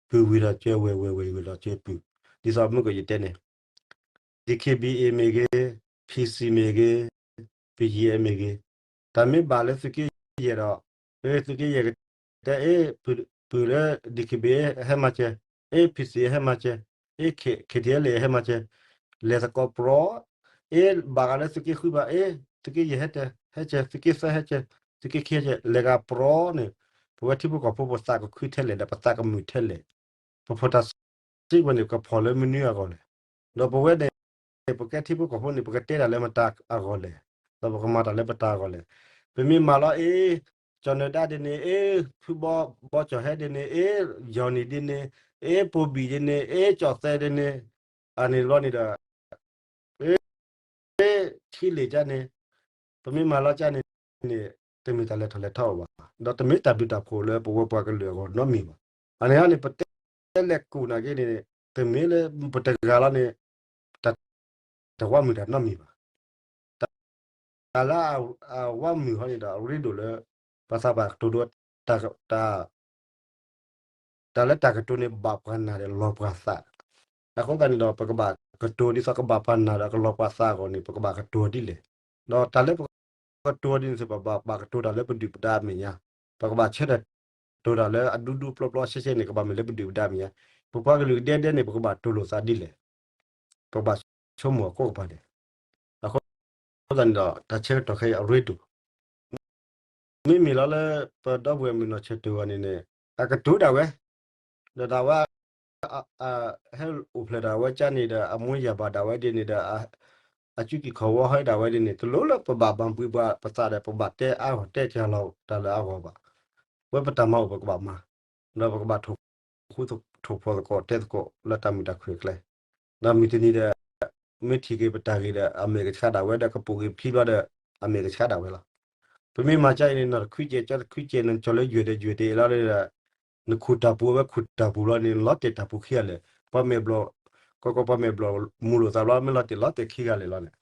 ပုၢ်ဝံၤဒီးစၢၤဝဲၢ်, ဝဲၢ်ဝံၤဒီးစၢၤပုၢ်, ဒ်သိးမုၢ်ကယတဲန့ၣ် DKBA မ့ၢ်ဂ့ၤ, PC မ့ၢ်ဂ့ၤ, BGF မ့ၢ်ဂ့ၤ, တၢ်မ့ၢ်ဘၣ်လၢသုးက့ယဲၢ်ဒီး, သုးက့ယဲၢ်ကတဲအ့ၣ် ပုၢ်လၢ DKBA ဟဲမၤစၢၤ, အ့ၣ် PC ဟဲမၤစၢၤ, အ့ၣ် KTLA ဟဲမၤစၢၤ, လဲၤသကိးပြီ, အ့ၣ် ဘၣ်ဂၤလၢသုးက့ဃုဘၣ်, အ့ၣ် သုးက့ယဲၢ်ဟဲတဲ, ဟဲစၢၤ, သုးက့သၢဟဲစၢၤ, သုးက့ခံဟဲစၢၤ, လဲၤဂၤပြီန့ၣ်, ပဝဲထံဖိကီၢ်ဖိပသးကခုထဲလဲၣ်ဒီးပသးကမုာ်ထဲလဲၣ်. ပဖိတၢ်စ့ဝဲန့ၣ် ကဖီၣ်လၢမနုၤအဂီၢ်လဲၣ်. ဒီးပဝဲန့ၣ် ပကဲထံဖိကီၢ်ဖိန့ၣ် ပကတဲတၢ်လၢမတၤအဂီၢ်လဲၣ်, ဒီးပကမၤတၢ်လၢပတၢ်အဂီၢ်လဲၣ်. ပမ့ၢ်မၤလီၤအ့ၣ် ကၠီၤနၢၤဒါဒ်န့ၣ်, အ့ၣ် ဖုဘီ ဘီကၠီၤဟဲဒ်န့ၣ်, အ့ၣ် ယီၢ်နံၣ်ဒ်န့ၣ်, အ့ၣ် ပိၢ်ဘံၣ်ဒ်န့ၣ်, အ့ၣ် ကၠီၣ်သဲဒ်န့ၣ်, အန့ၣ်တဘျီန့ၣ်ဒီး အ့ၣ် ထံလ့ၣ်ကန့ၣ်, ပမ့ၢ်မၤလီၤကန့ၣ်န့ၣ် တမ့ၢ်တၢ်လဲၤထီၣ်လဲၤထီအိၣ်ဘၣ်, ဒီးတမ့ၢ်တၢ်ဘျုးတၢ်ဖှိၣ်လၢပဝဲပှၤကလုာ်အဂီၢ်နီတမံၤဘၣ်. အန့ၣ်န့ၣ် ပတဲလဲၤကူၣ်နာ်က့န့ၣ် တမ့ၢ်လၢပတဂၤလီၤန့ၣ် တၢ်တဝၢ်မုာ်တၢ်နီတမံၤဘၣ်. တၢ်လၢအဝၢ်မုာ်ဟီန့ၣ်ဒီး အရ့ဒိၣ်လၢ ပှၤသးပှၢ်ကတိၤဒိ တၢ် တၢ်လၢတၢ်ကတိၤန့ၣ် ဘၣ်ပှၤနာ်ဒီးလီၤပှၤသး. အဃိသတးန့ၣ်ဒီး ပကဘၣ်ကတိၤဒ်သိးကဘၣ်ပှၤနာ်ဒီးကလီၤပှၤသးအဂီၢ်န့ၣ် ပကဘၣ်ကတိၤဒ်လဲၣ်. ဒီးတၢ်လၢပကတိၤဒ်န့ၣ် ပဘၣ်ကတိၤတၢ်လၢပဒုၣ်ပဒါအမဲာ်ညါ, ပကဘၣ်ဆၢထၢၣ်တိၤတၢ်လၢအဒူဒူပျီပျီဆှဲဆှဲန့ၣ် ကဘၣ်မ့ၢ်လၢပဒုၣ်ပဒါအမဲာ်ညါ. ပပှၤကလုာ်ဒဲဒဲန့ၣ် ပကဘၣ်တိၤလိာ်သးဒ်လဲၣ်. ပကဘၣ်ဆိကမိၣ်အကိးကပၤန့ၣ်. အဃိသတးန့ၣ်ဒီး တၢ်ဆၢကတီၢ်ခဲအံၤအရ့ဒိၣ် မ့မ့ၢ်လီၤလၢ ပဒီပုၢ်ဝဲၢ်မုၣ်နီၢ်ဆၢၣ်တူၢ်အီၤန့ၣ်န့ၣ် အကတိၤဒၣ်ဝဲ, ဒီးဒၣ်ဝဲ ဟဲအိၣ်ဖျဲၣ်ဒၣ်ဝဲကန့ၣ်ဒီး အမူယၤဘၣ်ဒၣ်ဝဲဒ်န့ၣ်ဒီး အစုကံၢ်ခီၣ်ဝီဟဲဒၣ်ဝဲဒ်န့ၣ် တလိၣ်လၢပဘၣ်ဘၣ်ဘှံးဘၣ်ပသးဒီး ပဘၣ်တဲအါဂီၢ်တဲကလီၤတၢ်လၢအဂီၢ်ဘၣ်. ဝဲပတၢ်မၤအိၣ်ပကဘၣ်မၤ, ဒီးပကဘၣ်ထိၣ်ဃူထိၣ်ဖိးသကိးတဲသကိးလၢတၢ်မုာ်တၢ်ခုၣ်အကျဲ ဒီးမုၢ်တနံၤဒီး မ့ၢ်ထံၣ်က့ၤပတၢ်ဂ့ၤဒီး အမဲာ်ကဆှးဒၣ်ဝဲဒီး ကပိာ်က့ၤဖံဘျီဒီး အမဲာ်ကဆှးဒၣ်ဝဲလီၤ. ပမ့ၢ်မၤကန့ၣ် နီၢ်တခွံကဲး ကၠီတခွံကဲး နကၠီၤလၢယွဲၢ်ဒီးယွဲၢ်တ့ၢ်လီၤဒီး နခူၣ်တၢ်ပူၤ အဝဲခူၣ်တၢ်ပူၤလီၤန့ၣ် လီၤတဲာ်တၢ်ပူၤခံဂၤလဲၣ်. ပှၤမဲာ်ဘျီၣ် ကီကီပှၤမဲာ်ဘျီၣ်မူလိာ်သးဘျီ မ့ၢ်လီၤတဲာ်လီၤတဲာ်ခံဂၤလဲၣ်လီၤန့ၣ်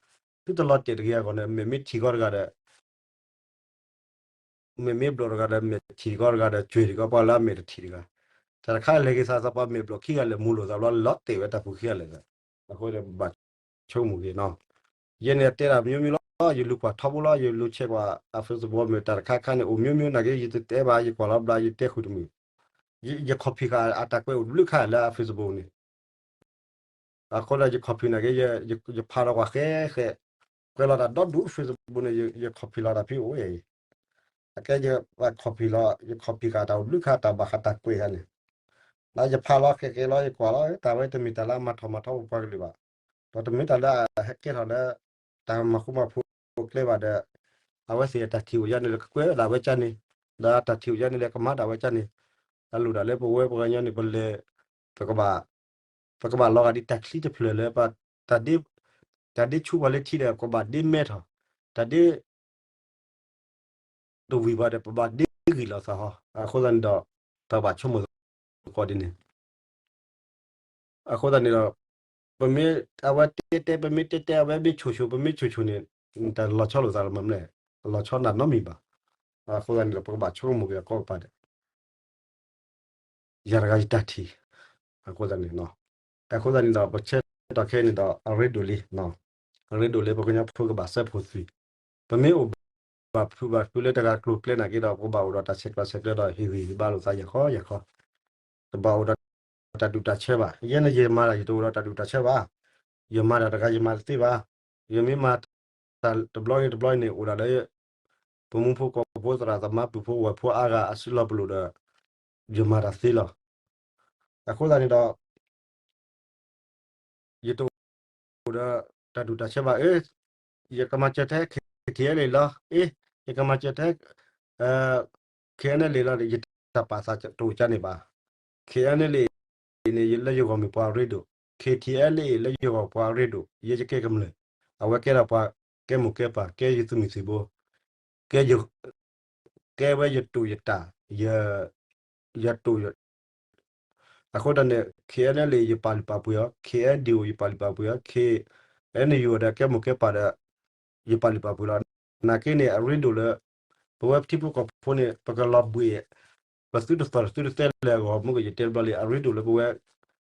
သုတလီၤတဲာ်တဂ့ၤအဂီၢ်န့ၣ် မဲာ်မ့ၢ်ထံၣ်ကီတဂၤဒီး မဲာ်မ့ၢ်ဘျီၣ်တဂၤဒီး မဲာ်ထံၣ်တဂၤတဂၤဒီး ကွံာ်တဂၤ ပှၤလၢအမဲာ်တထံၣ်တဂၤ, တၢ်တခါလဲၤက့ၤသးသး ပှၤမဲာ်ဘျီၣ်ခံဂၤလဲၣ် မူလိာ်သးဘျီ လီၤတဲာ်ဝဲတၢ်ပူၤခံဂၤလဲၣ်ဒီး, အဃိဒီးဘၣ်ဆိကမိၣ်က့ၤနီၤ. ယဲန့ၣ်တဲတၢ်မျိုးမျိုးလီၤ, ယလူၤကွၢ်ထီဘိလီၤ, ယလူၤဆဲးကွၢ်အ Facebook မ့ၢ်တၢ်တခါခါန့ၣ် အိၣ်မျိုးမျိုးနာ်က့ ယတတဲဘၣ် ယကွၢ်လီၤဘျါ ယတဲဃုာ်တမုာ်, ယ copy ဃာ်အတၢ်ကွဲးအိၣ်တဘျုးခါလၢအ Facebook န့ၣ် အဃိဒီးယ copy နာ်က့ ယဖးလီၤကွၢ်ဃဲဃဲ, ကွဲးလီၤတၢ်ဒီဒူၣ် Facebook န့ၣ် ယ copy လီၤတၢ်ဖဲအိၣ်ဝဲ, အကဲယ copy လီၤ ယ copy ဃာ်တၢ်အိၣ်ဘျုးခါ တၢ်ဘၣ်ဃးတၢ်ကွဲးဃာ်န့ၣ်, ဒီးယဖးလီၤဃဲဃဲလီၤ ယကွၢ်လီၤ တၢ်ဝဲတမ့ၢ်တၢ်လၢအမၤထီၣ်မၤထီပပှၤကလုာ်ဘၣ်, ဒီးတမ့ၢ်တၢ်လၢအဟဲကဲထီၣ်လၢ တၢ်မၤဃူမၤဖိးကျဲဘၣ်ဒီး အဝဲသ့ၣ်အတၢ်ထံၣ်အိၣ်ယါန့ၣ်လၢကကွဲးဒၣ်ဝဲကန့ၣ်, ဒီးအတၢ်ထံၣ်အိၣ်ယါန့ၣ်လၢကမၤဒၣ်ဝဲကန့ၣ်, အလိၣ်ဒၣ်လၢပဝဲပှၤကညီန့ၣ် ပလဲၤ ပကဘၣ် ပကဘၣ်လီၤဂာ်ဒ်တၢ်ချံတဖျၢၣ်လၢ တၢ်ဒ့ဆူပှၤလၢထံဒီး ပကဘၣ်ဒ့မဲထီၣ်, တၢ်ဒ့ တဝံၤဘၣ်ဒီး ပဘၣ်ဒ့ဂံၢ်လီၤသးဟီ, အဃိသတးန့ၣ်ဒီး ပဘၣ်ဆိကမိၣ်သကိးဒ်န့ၣ် အဃိသတးန့ၣ်ဒီး ပမ့ၢ် အဝဲတဲတဲ ပမ့ၢ်တဲတဲ အဝဲမ့ၢ်ဆိၣ်ဆိၣ် ပမ့ၢ်ဆိၣ်ဆိၣ်န့ၣ် တၢ်လီၤဆီလိာ်သးလီၤမးမလဲၣ်, အလီၤဆီနၤနီတမံၤဘၣ်. အဃိသတးန့ၣ်ဒီး ပကဘၣ်ဆိကမိၣ်က့ၤအကိးကပၤဒီး ယၤတဂၤယတၢ်ထံၣ်, အဃိသတးန့ၣ် အဃိသတးန့ၣ်ဒီး ပဆၢကတီၢ်ခဲအံၤန့ၣ်ဒီး အရ့ဒိၣ်လံ, အရ့ဒိၣ်လံ ပကညီဖိကဘၣ်စၢဖှိၣ်သုး, ပမ့ၢ်အိၣ်ဘၣ်ဖုးဘၣ်ဖုးလၢတဂၤကျိၤကျဲနာ်က့ဒီး ပကဘၣ်အိၣ်ဒီးတၢ်ဆဲးကျိးဆဲးကျၢဒီး ဟ့ၣ်ဂံၢ်ဟ့ၣ်ဘါလိာ်သးယၤခီယၤခီ, တဘၣ်အိၣ်ဒီးတၢ်ဒူၣ်တၢ်ဆၢဘၣ်. ယဲန့ၣ်ယမၤဒၣ် ယတအိၣ်ဒီးတၢ်ဒူၣ်တၢ်ဆၢဘၣ်. ယမၤတၢ်တဂၤယမၤတသ့ဘၣ်. ယမ့ၢ်မၤတၢ်တဘျီန့ၣ်တဘျီန့ၣ် အိၣ်ဒၣ်လၢ ပမူဖိကီၢ်ဖိသရၣ်သမါပုၢ်ဖိဝဲၢ်ဖိအါဂၤအစုလီၢ်ပလိာ်ဒီး ယမၤတၢ်သ့လီၤ. အဃိသတးန့ၣ်ဒီး ယတအိၣ်ဒီးတၢ်ဒူၣ်တၢ်ဆၢဘၣ်. အ့ ယကမၤစၢၤထဲ K T L A လီၤ. အ့ ယကမၤစၢၤထဲ K N L A လီၤ. ယတၢ်ပာ်သးတအိၣ်ကါန့ၣ်ဘၣ်. K N L A န့ၣ် လၢယဂီၢ်မ့ၢ်ပှၤအရ့ဒိၣ်, K T L A လၢယဂီၢ်ပှၤအရ့ဒိၣ်, ယဲယကဲကမျၢၢ်, အဝဲကဲဒၣ်ပှၤကဲမိၢ်ကဲပၢ်, ကဲယသူၣ်မုၢ်သံၣ်ဘိ, ကဲယ ကဲဝဲယတိာ်ယတၢ်, ယ ယတိာ်ယ အဃိသတးန့ၣ် K N L A ယပာ်လုၢ်ပာ်ပှ့ၤအီၤ, K N D O ယပာ်လုၢ်ပာ်ပှ့ၤအီၤ, K N U ဒီးကဲမိၢ်ကဲပၢ်ဒီး ယပာ်လုၢ်ပာ်ပှ့ၤလီၤ. နာ်က့န့ၣ် အရ့ဒိၣ်လၢ ပဝဲပထံဖိကီၢ်ဖိန့ၣ် ပကလီၤဘှံး ပသုတသီၣ်တသုတသဲလၢအဂီၢ် မ့ၢ်ကယတဲတဘျီလံ အရ့ဒိၣ်လၢပဝဲ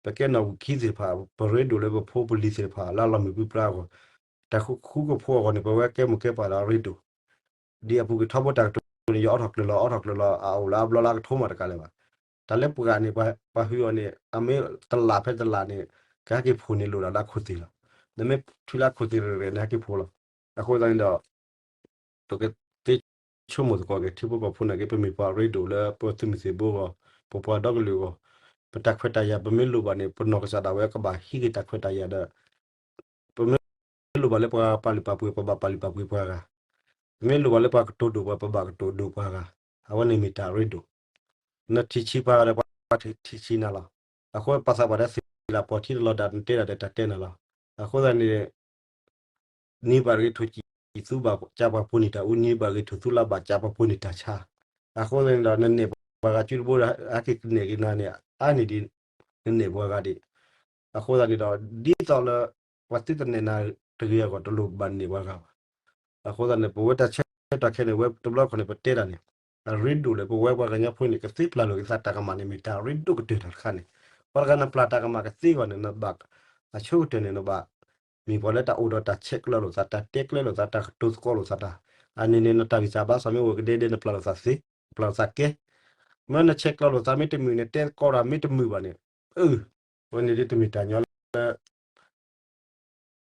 ပကဲနီၣ်ဝံာ်ခံသ့ၣ်တဖၣ်, ပရ့ဒိၣ်လၢပဖိပလံၤသ့ၣ်တဖၣ် လၢအလီၤမုၢ်ပြံပြါအဂီၢ်, တၢ်ဃူဃူကဖိအဂီၢ်န့ၣ် ပဝဲကဲမိၢ်ကဲပၢ်ဒီးအရ့ဒိၣ် ဒ်အပူၤကွံာ်ထီဘိတၢ်ကတိၤန့ၣ် ယအီထီၣ်ကျၢၤလီၤ အီထီၣ်ကျၢၤလီၤ အအိၣ်လၢအဘျီလၢအကထိမးတကးလၢၤဘၣ်. တၢ်လၢပှၤဂၤန့ၣ် ပှၤဟုအီၤန့ၣ် အမ့ၢ်တလးဖဲတလးန့ၣ် ကဟဲက့ၤဖိးန့ၣ်လိၣ်ဒၣ်လၢအခိၣ်သ့ၣ်လီၤ. နမ့ၢ်ထုးလၢအခိၣ်သ့ၣ်ရဲၣ်ရဲၣ်န့ၣ် ဟဲက့ၤဖိးလီၤ. အဃိသတးန့ၣ်ဒီး ပကသ့ဆိကမိၣ်သကိးက့ၤ ထံဖိကီၢ်ဖိနာ်က့ ပမ့ၢ်ပှၤရ့ဒိၣ်လၢပသုးမုၢ်သံၣ်ဘိအဂီၢ်, ပပှၤဒီကလုာ်အဂီၢ်, ပတၢ်ခွဲးတၢ်ယာ် ပမ့ၢ်လိၣ်ဘၣ်န့ၣ် ပနီၢ်ကစၢ်ဒၣ်ဝဲကဘၣ်ဟံးက့ၤတၢ်ခွဲးတၢ်ယာ်ဒီး ပမ့ၢ်လိၣ်ဘၣ်လၢပှၤပာ်လုၢ်ပာ်ပှ့ၤ ပဘၣ်ပာ်လုၢ်ပာ်ပှ့ၤပှၤဂၤ, ပမ့ၢ်လိၣ်ဘၣ်လၢပှၤကတိၤဒိၣ်ပှၤ ပဘၣ်ကတိၤဒိၣ်ပှၤဂၤ, အဝဲန့ၣ်မ့ၢ်တၢ်ရ့ဒိၣ်. နထံၣ်ဆံးပှၤဂၤဒီးပှၤထံၣ်ဆံးနၤလီၤ. အဃိပာ်သးပှၢ်ဒီးသ့ၣ်လၢပှၤထံတလီၤဒၣ် နတဲဒၣ်ဒီးတၢ်တဲနၤလီၤ. အဃိသတးန့ၣ် နံၤဘၣ်တဂ့ၤထိၣ်စံၣ်သူဘၣ်ကၠါပှၤဖိန့ၣ်တၢ်အူ, နံၤဘၣ်ဂ့ၤထိၣ်သူလါဘၣ်ကၠါပှၤဖိန့ၣ်တၢ်ဆါ. အဃိသတးန့ၣ်ဒီး နနဲၣ်ပှၤဂၤစုတဘိဒီး ဟဲက့ၤကနဲၣ်က့ၤနၤန့ၣ် အါန့ၢ်ဒံး နနဲၣ်ပှၤဂၤဒံး. အဃိသတးန့ၣ်ဒီး ဒ်သိးလၢ ပှၤသုတနဲၣ်နၤတဂ့ၤအဂီၢ် တလိၣ်ဘၣ်နဲၣ်ပှၤဂၤဘၣ်. အဃိသတးန့ၣ် ပဝဲတၢ်ဆၢကတီၢ်ခဲအံၤန့ၣ် ဝဲတဘျီတခီၣ်န့ၣ် ပတဲတၢ်န့ၣ် အရ့ဒိၣ်လၢပဝဲပှၤကညီဖိန့ၣ် ကသ့ပျၢ်လိာ်က့ၤသးတၢ်ကမၣ်န့ၣ် မ့ၢ်တၢ်ရ့ဒိၣ်ကတၢၢ်တၢ်တခါန့ၣ်. ပှၤတဂၤနပျၢ်တၢ်ကမၣ်ကသ့အဂီၢ်န့ၣ် နဘၣ် အဆိကတၢၢ်န့ၣ် နဘၣ် မ့ၢ်ပှၤလၢတၢ်အိၣ်ဒီးတၢ်ဆဲးကျၢလိာ်သး တၢ်တဲကျၢလိာ်သး တၢ်ကတိၤသကိးလိာ်သးတၢ် အန့ၣ်န့ၣ် နတၢ်ဂံၢ်စၢ်ဘါစၢ်မ့ၢ်အိၣ်ကဒဲဒဲ နပျၢ်လိာ်သးသ့ နပျၢ်လိာ်သးကဲ. မ့ၢ်နဆဲးကျၢလိာ်သးမ့ၢ်တမုာ် နတဲသကိးတၢ်မ့ၢ်တမုာ်ဘၣ်န့ၣ် အၢ အဝဲန့ၣ်ဒ်တမ့ၢ်တၢ်ညီလၢ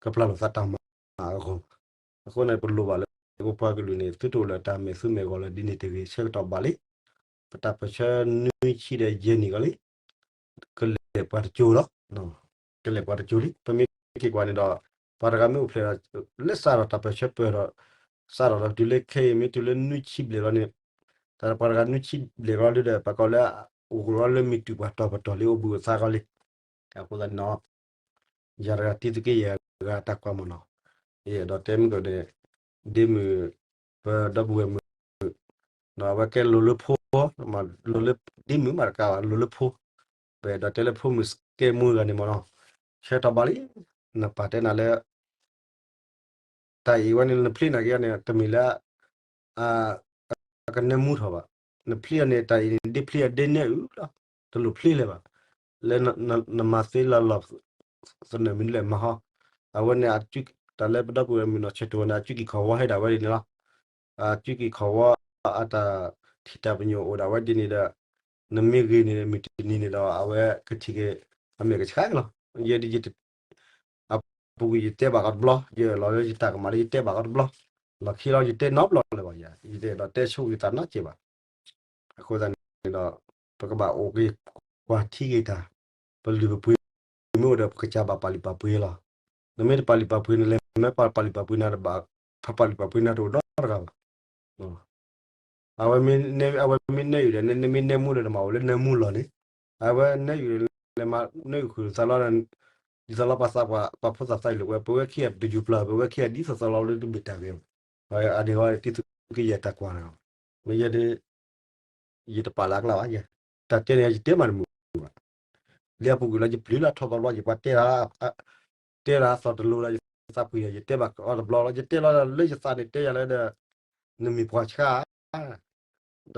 ကပျၢ်လိာ်သးတၢ်မၤအဂီၢ်. အဃိန့ၣ် ပလိၣ်ဘၣ်လၢ ပပှၤကလုာ်န့ၣ် သုတအိၣ်လၢတၢ်မဲာ်သူမဲာ်ဂီၤလၢဒ်န့ၣ်တဂ့ၤ ဆၢကတီၢ်ဘၣ်လံ. ပတၢ်ပၢၢ်ဆၢနွံဆံဒီးယဲၢ်နံၣ်ဂီၤလံ ကလဲၤပှၤတကၠိလီၤ. ကလဲၤပှၤတကၠိလံ ပမ့ၢ်က့ၤကွၢ်န့ၣ်ဒီး ပှၤတဂၤမ့ၢ်အိၣ်ဖျဲၣ်ဒီး လၢစးထီၣ်တၢ်ပၢၢ်ဆၢပၢၢ်ဒီး စးထီၣ်ဒီးတုၤလၢခဲအံၤမ့ၢ်တုၤလၢနွံဆံဘျဲၣ်လီၤန့ၣ် တၢ်ပှၤတဂၤနွံဆံဘျဲၣ်လီၤလၢဒီး ပှၤကိးလၢ အိၣ်ကလီလၢမ့ၢ်တုၤပှၤတီၤပတီၤလံ အိၣ်ဘှံးအိၣ်သါကီလံ. အဃိသတးန့ၣ်နီၤ ယၤတဂၤတံသုးက့ယဲၢ်ဂၤတၢ်ကွၢ်မ့ၢ်နီၤ ယအဲၣ်ဒိးတဲမုၢ်ကဒီး ဒ့မုၢ် ပဒီပုၢ်ဝဲၢ်မုၢ် အဝဲကဲလိၤလၢဖိ လိၤလၢဒ့မုၢ်မးတကးဘၣ် လိၤလၢဖိ ပအဲၣ်ဒိးတဲလၢဖိမုၣ်စကဲမူဂၤန့ၣ်မ့ၢ်နီၤ ဆၢကတီၢ်ဘၣ်လံ နပာ်တဲနၤလၢ တၢ်အံၤဝဲန့ၣ် နဖျ့နာ်က့န့ၣ် တမ့ၢ်လၢ အကနၢမူထီၣ်ဘၣ်. နဖျ့အီၤန့ၣ် တၢ်အံၤန့ၣ် ဒ်ဖျ့အဒ့နဲအုၣ်လီၤ. တလိၣ်ဖျ့လၢၤဘၣ်. လၢနမၤသ့လီၤလီၤ သနၢၣ်မံၤလဲၣ်မၤဟီ အဝဲန့ၣ် တၢ်လၢပဒီပုၢ်ဝဲၢ်မုၣ်နီၢ်ဆၢၣ်ထူၣ်ဝဲန့ၣ် အကုၢ်ကီၢ်ဝီဟဲဒၣ်ဝဲဒ်န့ၣ်လီၤ. အကုၢ်ကီၢ်ဝီ အတၢ်ထံၣ်တၢ်ပညိၣ်အိၣ်ဒၣ်ဝဲဒ်န့ၣ်ဒီး နမ့ၢ်ဂ့ၤန့ၣ် မုၢ်တနံၤန့ၣ်ဒီး အဝဲကထံၣ်က့ၤ အမဲာ်ကဆှါက့ၤလီၤ. ယဲဒ်ယ အပူၤကွံာ်ယတဲဘၣ်ကီးတဘျီ ယလီၤလၢယတၢ်ကမၣ်လၢယတဲဘၣ်ကီးတဘျီ လီၢ်ခံလီၤယတဲနီတဘျီလၢၤဘၣ်ယၤ ယတအဲၣ်ဒိးတဲဆိက့ၤသးနီတစဲးဘၣ်. အဃိသတးန့ၣ်ဒီး ပကဘၣ်အိၣ်က့ၤကွၢ်ထံက့ၤတၢ် ပလုၢ်ပပှ့ၤမ့ၢ်အိၣ်ဒီး ပကစၢ်ဘၣ်ပာ်လုၢ်ပာ်ပှ့ၤလီၤ. နမ့ၢ်တပာ်လုၢ်ပာ်ပှ့ၤန့ၣ် လဲၤမ့ၢ်ပာ်လုၢ်ပာ်ပှ့ၤနၤတဘၣ် ပာ်လုၢ်ပာ်ပှ့ၤနၤတအိၣ်နီတဂၤဘၣ်. အဝဲမ့ၢ်နဲအုၣ်ဒီး နမ့ၢ်နဲမူဒီးနမၤအိၣ်လၢနဲမူလီၢ်န့ၣ် အဝဲနဲအုၣ် လဲၤမၤနဲအုၣ်ဃုာ်သးလီၤ ဒ်သိးလီၤပှၤသးပှၢ် ပှၤဖိသၣ်သးအုးလိာ်ဝဲ ပဝဲခံဂၤတယူၤပျၢ် ပဝဲခံဂၤဒ်သိးသိးလီၤလၢတဘ့ၣ်တၢ်ဂ့ၤဘၣ်. အဒ့ၣ်ဝဲတံသုးက့ယဲၢ်တၢ်ကွၢ်တဂၤ မ့ၢ်ယဲဒၣ် ယတပာ်လၢအကျါဘၣ်ယဲ တၢ်တဲန့ၣ် ယတဲမးတမုာ်ဘၣ်. လၢအပူၤကွံာ်လီၤ ယပျံၤလၢအထီၣ်သီဘျီ ယပှၤတဲ တဲဒၣ်သီၣ်တလိၤဒီး ယသးပှံၤဒီး ယတဲဘၣ်အီၤတဘျီလီၤ ယတဲလီၤလၢယသးန့ၣ် တဲယၤလၢဒီး နမ့ၢ်ပှၤဆါ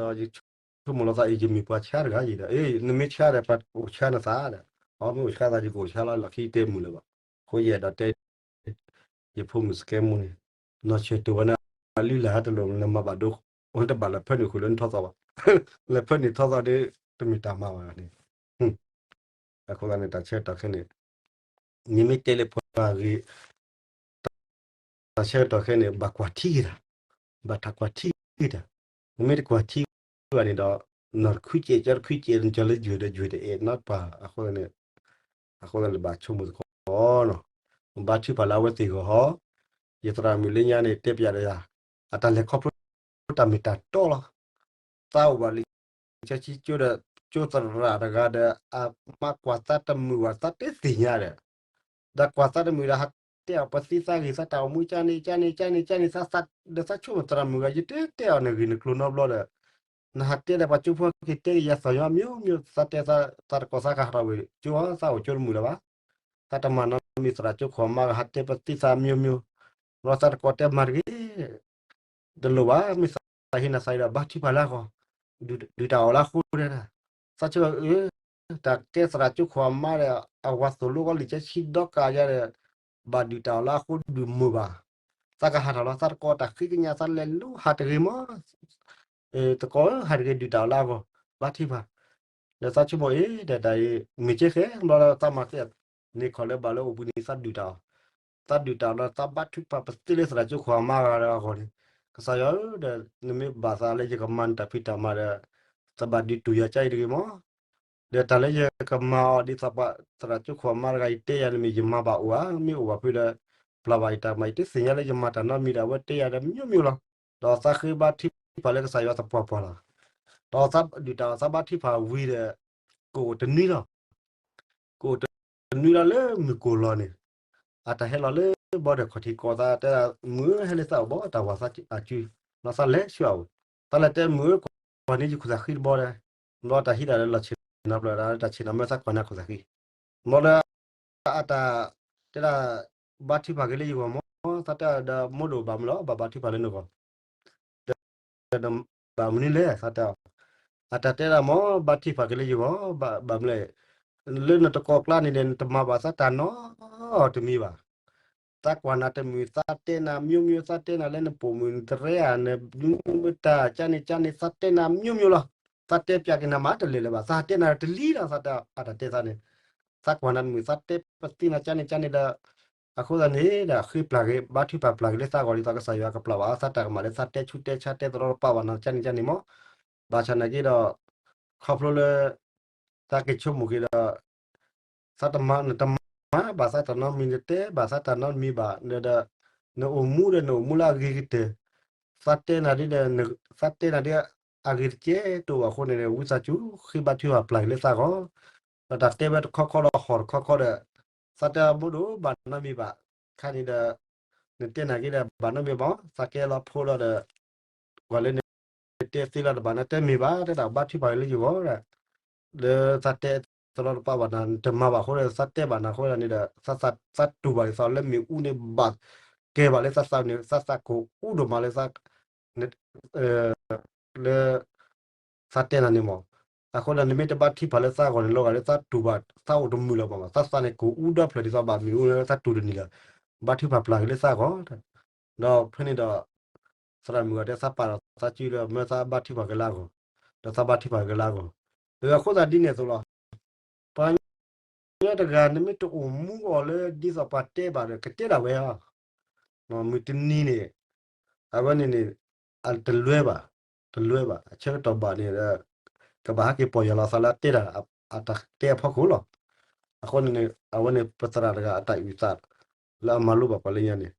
ဒီးယဆိကမိၣ်လီၤသးအံၤ ယမ့ၢ်ပှၤဆါတဂၤအံၤဒီး အ့ နမ့ၢ်ဆါဒီး ပှၤအိၣ်ဆါနသးဒီး အီ မ့ၢ်အိၣ်ဆါသး ယကအိၣ်ဆါလီၤ လီၢ်ခံတဲမုာ်လၢၤဘၣ်. အဃိယအဲၣ်ဒိးတဲ ယဖိမုၣ်စကဲမူန့ၣ် နီၢ်ဆၢၣ်တိၢ်ဝဲန့ၣ် အလုၢ်လၢ်ဟဲတလိၣ် နမၤဘၣ်ဒိ ဝဲတဘၣ်လၢဖၢနုာ်ဃုာ်လၢနထီသီဘၣ်. လၢဖၢနုာ်ထီသီဒီး တမ့ၢ်တၢ်မၤဘၣ်န့ၣ် အဃိသတးန့ၣ် တၢ်ဆၢကတီၢ်ခဲအံၤန့ၣ် နမ့ၢ်တဲလၢပှၤဂ့ၤ တၢ်ဆၢကတီၢ်ခဲအံၤန့ၣ် ဘၣ်ကွၢ်ထံက့ၤတၢ်, ဘၣ်တၢ်ကွၢ်ထံက့ၤတၢ်, နမ့ၢ်တကွၢ်ထံဘၣ်န့ၣ်ဒီး နီၢ်တခုကဲး ကၠီတခုကဲး နကၠီလၢယွၤဒီးယွၤတအဲၣ်နီတပှၤ အဃိန့ၣ် အဃိန့ၣ်ဘၣ်ဆိကမိၣ်သကိးနီၤ, ဘါထုကဖၣ်လၢအဝဲသ့ၣ်ဂီၢ်ဟီ, ယသရၣ်မုၣ်လၢညါန့ၣ် တဲပျးဒီးယၤ, အတၢ်လဲၤခီဖျိတၢ်မ့ၢ်တၢ်တီလီၤ, သးအိၣ်ဘၣ်လံ ကၠီဆံကၠိဒီး ကၠိသရၣ်တဂၤဒီး အမါကွၢ်သးတမုာ်ဘၣ် သးတဲသ့ၣ်ညါဒီး, ဒီးကွၢ်သးတမုာ်ဒီး ဟးတဲအီၤ ပသံသးဂ့ၢ် သးတၢ်အိၣ်မူကၠါန့ၣ် ကၠါန့ၣ် ကၠါန့ၣ် ကၠါန့ၣ် သးသးဒီးသးဆိကမိၣ်သရၣ်မုၣ်ဂၤ ယတဲတဲအီၤနဂ့ၢ်နကျိၤနီတဘျီဒီး, နဟးတဲဒီးပှၤကၠိဖိက့ၤတဲက့ၤယၤသီၣ်ညီမျိုးမျိုး သးတဲသးတကိးသးကဟးထီၣ်ဝံၤ ကၠိသးအိၣ်ကၠိတမုာ်လၢၤဘၣ်, သးတမၤနီတမံၤ သရၣ်ကၠိခိၣ်အမါဂၤဟးတဲပသံသးမျိုးမျိုး, ဘျီသးတကိးတဲမၤတဂ့ၤ တလိၣ်ဘၣ် မ့ၢ်သးဟ့နၤသးအံၤဒီး ဘါထုကဖၣ်လၢအဂီၢ်, ဒုးတၢ်အီၣ်လၢအဃိဒီး, သးဆိအၢ, တၢ်ကဲသရၣ်ကၠိခိၣ်အမါဒီး အဝၤသိၣ်လိဂီၢ်လံာ်ကၠဲဆံဒီကးယၤဒီး, ဘၣ်ဒုးတၢ်အီၣ်လၢအဃိဒုးမုာ်ဘၣ်, သးကဟးထီၣ်လီၤ သးတကိးတၢ်ဃ့ကညး သးလဲၤလူၤဟးတဂ့ၤမး, တကိးဧၢ ဟးတဂ့ၤ ဒုးတၢ်အီၣ်လၢအဂီၢ်, ဘါထုကဖၣ် ဒီးသးဆိကမိၣ်အံၤ တၢ်တၢ်အံၤ မ့ၢ်ကဲဃဲ ဘျီဒီးသးမၤသ့ၣ် န့ၢ်ခီၣ်လၢဘၣ်လၢအိၣ်ဘှံးနံၤ သးဒုးတၢ်အီၣ်, သးဒုးတၢ်အီၣ်ဒီး သးဘါထုကဖၣ်ပသ့လၢသရၣ်ကၠိခိၣ်အမါဂၤဒီးအဂီၢ်န့ၣ်, ကစၢ်ယွၤဧၢ, ဒီးနမ့ၢ်ဘၣ်သးလၢယကမၤနတၢ်ဖံးတၢ်မၤဒီး, သဘၣ်ဒုးတူၢ်ယၤကါအံၤတဂ့ၤမး, ဒီးတၢ်လၢယကမၤအီၤဒ်သိးပှၤသရၣ်ကၠိခိၣ်အမါတဂၤအံၤ တဲယၤန့ၣ်မ့ၢ်ယမၤဘၣ်အိၣ်ဧါ, မ့ၢ်အိၣ်ဘၣ်ဖုဒီး ပျၢ်ဘၣ်ယတၢ်မၤ ယတသ့ၣ်ညါလၢယမၤတၢ်နီတမံၤဒီး အဝဲတဲယၤဒီး မျိုးမျိုးလီၤ. ဒီးသးဃ့ဘါထုကဖၣ်လၢကစၢ်ယွၤသပှၢ်ပှၢ်လီၤ. ဒီးသးဒုးတၢ်အီၣ် သးဘါထုကဖၣ်ဝံၤဒီး ကအိၣ်တနွံလီၤ. ကအိၣ်တနွံလီၤလၢမုၢ်ကိၢ်လီၤန့ၣ်, အတၢ်ဟဲလီၤလၢဘီဒီးခီၣ်ထံးကီၢ်သးတဲဒၣ် မုၢ်ဧၢ ဟဲလၢသးအိၣ်ဘီ တၢ်ဝၤသးအစု, ဒီးသးလဲၤဆူအအိၣ်, သးလဲၤတဲမုၢ်ဧၢ ကွၢ်န့ၢ်ယခိၣ်သၣ်ဃံတဘီဒီး, ဘျီတၢ်ဟံးတၢ်လၢလီၢ်ဆ့ၣ်နီၤဖျၢၣ်ဒီး တၢ်ဆ့ၣ်နီၤမၢသးကွၢ်န့ၢ်ခိၣ်သၣ်ဃံ, ဘျီဒီး အတၢ်တဲဒၣ် ဘါထုကဖၣ်က့ၤလၢယဂီၢ်မး, သးတဲဒီး မိၢ်ဒိၣ်ဘၣ်မနုၤလီၤ ဘၣ်ဘါထုကဖၣ်လၢနဂီၢ် ဒီး ဘၣ်မနုၤလဲၣ် သးတဲအီၤ, အတၢ်တဲဒၣ်မ့ၢ် ဘါထုကဖၣ်က့ၤလၢယဂီၢ် ဘၣ်မနုၤလဲၣ်, လၢနတကိးကျါန့ၣ်ဒီး နတမၤဘၣ်သးတၢ်နီတမံၤဘၣ်, သးကွၢ်နၤတမုာ် သးတဲနၤ မျိုးမျိုး သးတဲနၤလၢနပိာ်မုၣ်နတရဲဧါ နဒုမတၤ ကၠါန့ၣ် ကၠါန့ၣ် သးတဲနၤ မျိုးမျိုး လီၤ, သးတဲပျးက့ၤနၤမးတလဲၤလၢၤဘၣ် သးတဲနၤတလံလီၤ သးတဲအတၢ်တဲသးန့ၣ်, သးကွၢ်နၤတမုာ် သးတဲပသံနၤ ကၠါန့ၣ် ကၠါန့ၣ်ဒီး အဃိသတးန့ၣ်ဒီး ဃ့ပျၢ်က့ၤ ဘါထုကဖၣ်ပျၢ်က့ၤလၢသးဂီၢ် ဒ်သိးကစၢ်ယွၤကပျၢ်ဘၣ် သးတၢ်ကမၣ်လၢသးတဲဆူးတဲဆါတဲသရီတပာ်ဘၣ်နၤ ကၠါန့ၣ် ကၠါန့ၣ်မး, ဘၣ်ဆၣ်နာ်က့ဒီး ခီဖျိလၢ သးက့ၤဆိကမိၣ်က့ၤဒီး သးတမၤ နတမၤဘၣ်သးတၢ်နီတမံၤ နတဲဘၣ်သးတၢ်နီတမံၤဘၣ် ဒီး နအိၣ်မူဒီးနအိၣ်မူလၢအဂ့ၤကတၢၢ်, သးတဲနၤဒ်ဒီး သးတဲနၤဒ်အဂ့ၤတကဲးတအိၣ်အဃိန့ၣ် ဝံသးစူၤ ဃ့ဘါထုကဖၣ်ပျၢ်က့ၤလၢသးဂီၢ်, ဒီးတၢ်တဲဝဲတခီခီဒီးဟီၣ်တခီခီဒီး သးတဲမိၢ်ဒိၣ်ဘၣ်နီတမံၤဘၣ်, ခါန့ၣ်ဒီး နတဲနၤက့ဒီးဘၣ်နီတမံၤဘၣ် သးကဲလီၤဖိလီၤဒီး ပှၤလၢနတဲသ့လီၤတဘၣ် နတဲမ့ၢ်ဘၣ် တၢ်ဘါထုကဖၣ်လၢယဂီၢ်ဒီး လၢသးတဲသရီတပာ်ဘၣ်နၤ နတမၤဘၣ်အဃိဒီး သးတဲဘၣ်နၤအဃိန့ၣ်ဒီး သးတူၢ်ဘၣ်ဒ်သိးလၢမ့ၣ်အူန့ၣ်ဘၣ်ကဲဘၣ်လၢသးသးန့ၣ် သးသးကိၢ်အူဒိၣ်မးလၢ လၢ သးတဲနၤန့ၣ်မး, အဃိဒီးနမ့ၢ်တဘါထုကဖၣ်လၢသးဂီၢ်န့ၣ် လီၤဂာ်လၢသးတူၢ်ဘၣ် သးအိၣ်တမုာ်လၢၤဘၣ်မး သးသးန့ၣ်ကိၢ်အူဒီဖျၢၣ်ဒ်သိးဘၣ်မ့ၣ်အူလၢသးတူၢ်တနံၤလၢၤ, ဘါထုကဖၣ်ပျၢ်က့ၤလၢသးဂီၢ်, ဒီးဖဲန့ၣ်ဒီး သရၣ်မုၣ်ဂၤတဲသးပာ်ဒီးသးစုဒီး မၢသးဘါထုကဖၣ်က့ၤလၢအဂီၢ်, ဒီးသးဘါထုကဖၣ်က့ၤလၢအဂီၢ်, အဃိသတးဒ်န့ၣ်အသိးလီၤ, ပှၤကညီတဂၤ နမ့ၢ်တအိၣ်မူအီၤလၢဒ်သိးပှၤတဲဘၣ်ဒီး ကတဲဒၣ်ဝဲဧါ, မုၢ်တနံၤန့ၣ် အဝဲန့ၣ်န့ၣ် အတလွဲဘၣ်, တလွဲဘၣ် အဆၢကတီၢ်ဘၣ်န့ၣ်ဒီး ကဘၣ်ဟဲက့ၤပီၢ်ယၢ်လီၤသးလၢအတဲတၢ် အတၢ်တဲအဖီခိၣ်လီၤ, အဃိန့ၣ်န့ၣ် အဝဲန့ၣ်ပသရၣ်တဂၤအတၢ်အုၣ်သး လၢအမၤလိဘၣ်ပှၤလၢညါန့ၣ်,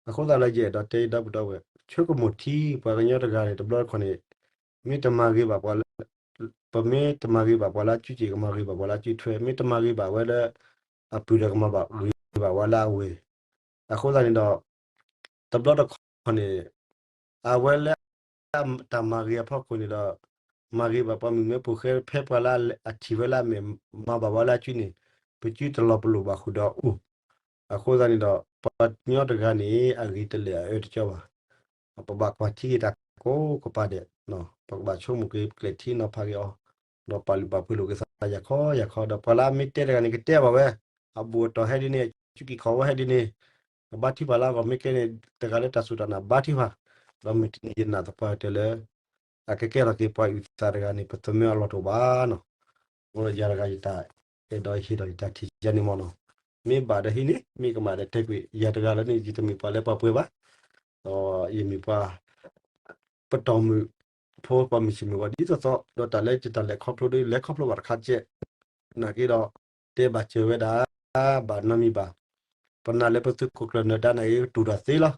အဃိသတးလၢယအဲၣ်ဒိးတဲဒီပုၢ်ဒီဝဲၢ် ဆိကမိၣ်ထံ ပှၤကညီတဂၤန့ၣ် တဘျီတခီၣ်န့ၣ် မ့ၢ်တမၤဂ့ၤဘၣ်ပှၤလၢ ပမ့ၢ်တမၤဂ့ၤဘၣ်ပှၤလၢအစုစ့ၣ် ကမၤဂ့ၤဘၣ်ပှၤလၢအစုထွဲ မ့ၢ်တမၤဂ့ၤဘၣ်ဝဲလၢ အပုၢ်ဒီးကမၤဘၣ်ဂ့ၤဘၣ်ဝဲလၢအဝဲၢ်, အဃိသတးန့ၣ်ဒီး တဘျီတခီၣ်န့ၣ် အဝဲလၢ တၢ်မၤဂ့ၤအဖီခိၣ်န့ၣ်ဒီး မၤဂ့ၤဘၣ်ပှၤမုၣ်မ့ၢ်ပိာ်ဃဲ ဖဲပှၤလၢအထံၣ်ဝဲလၢအမဲာ် မၤဘၣ်ဝဲလၢအစုန့ၣ် ပစုတလီၤပလိာ်ဘၣ်ဃုာ်ဒီးအိၣ်, အဃိသတးန့ၣ်ဒီး ပှၤကညီတဂၤန့ၣ် အဂ့ၤတလဲာ်အအၢတကၠီဘၣ်, ပဘၣ်ကွၢ်ထံက့ၤတၢ်ကိးကပၤဒဲး, ပကဘၣ်ဆိကမိၣ်က့ၤကျဲးထံနီၤဖးက့ၤအီၤ, ဒီးပာ်လုၢ်ပာ်ပှ့ၤလိာ်က့ၤသးယၤခီယၤခီ ဒီးပှၤလၢအမ့ၢ်တဲတဂၤန့ၣ် ကတဲဘၣ်ဝဲ, အဘူၣ်အတီၢ်ဟဲဒ်န့ၣ် အစုကံၢ်ခီၣ်ဝဲဟဲဒ်န့ၣ် ကဘါထုကဖၣ်လၢအဂီၢ် မ့ၢ်ကဲန့ၣ် တဂၤလၢတၢ်စူၢ်တၢ်နာ်ဘါထုကဖၣ်, ဒီးမုၢ်တနံၤယနာ်သပှၢ်ကတၢၢ်လၢ အကကဲထီၣ်က့ၤပှၤအုၣ်သးတဂၤန့ၣ် ပသမၢအလီၢ်တအိၣ်ဘၣ်နီၤ, အိၣ်ဒီးယၤတဂၤယတၢ်အဲၣ်ဒိးဟ့ၣ်ဒီးယတၢ်ထံၣ်ယၤန့ၣ်မ့ၢ်နီၤ, မ့ၢ်ဘၣ်ဒီးဟံးန့ၢ်, မ့ၢ်ကမၣ်ဒီးတဲကွံာ်. ယၤတဂၤလၢန့ၣ် ယတမ့ၢ်ပှၤလၢပှၤပှဲၤဘၣ်, ဒီးယမ့ၢ်ပှၤ ပတီၢ်မုၢ်ဖိ ပှၤမုၢ်ဆ့ၣ်မုၢ်ဂီၤဒ်သိးသိး, ဒီးတၢ်လၢယတၢ်လဲၤခီဖျိဒီး လဲၤခီဖျိဘၣ်တခါကဲး, နာ်က့ဒီး တဲဘၣ်စၢၤဝဲဒၣ် ဘၣ်နီတမံၤဘၣ်. ပနာ်လၢပသုးခိၣ်ကျၢၢ်နၢၤဒါနာ်က့ တူၢ်တၢ်သ့လီၤ.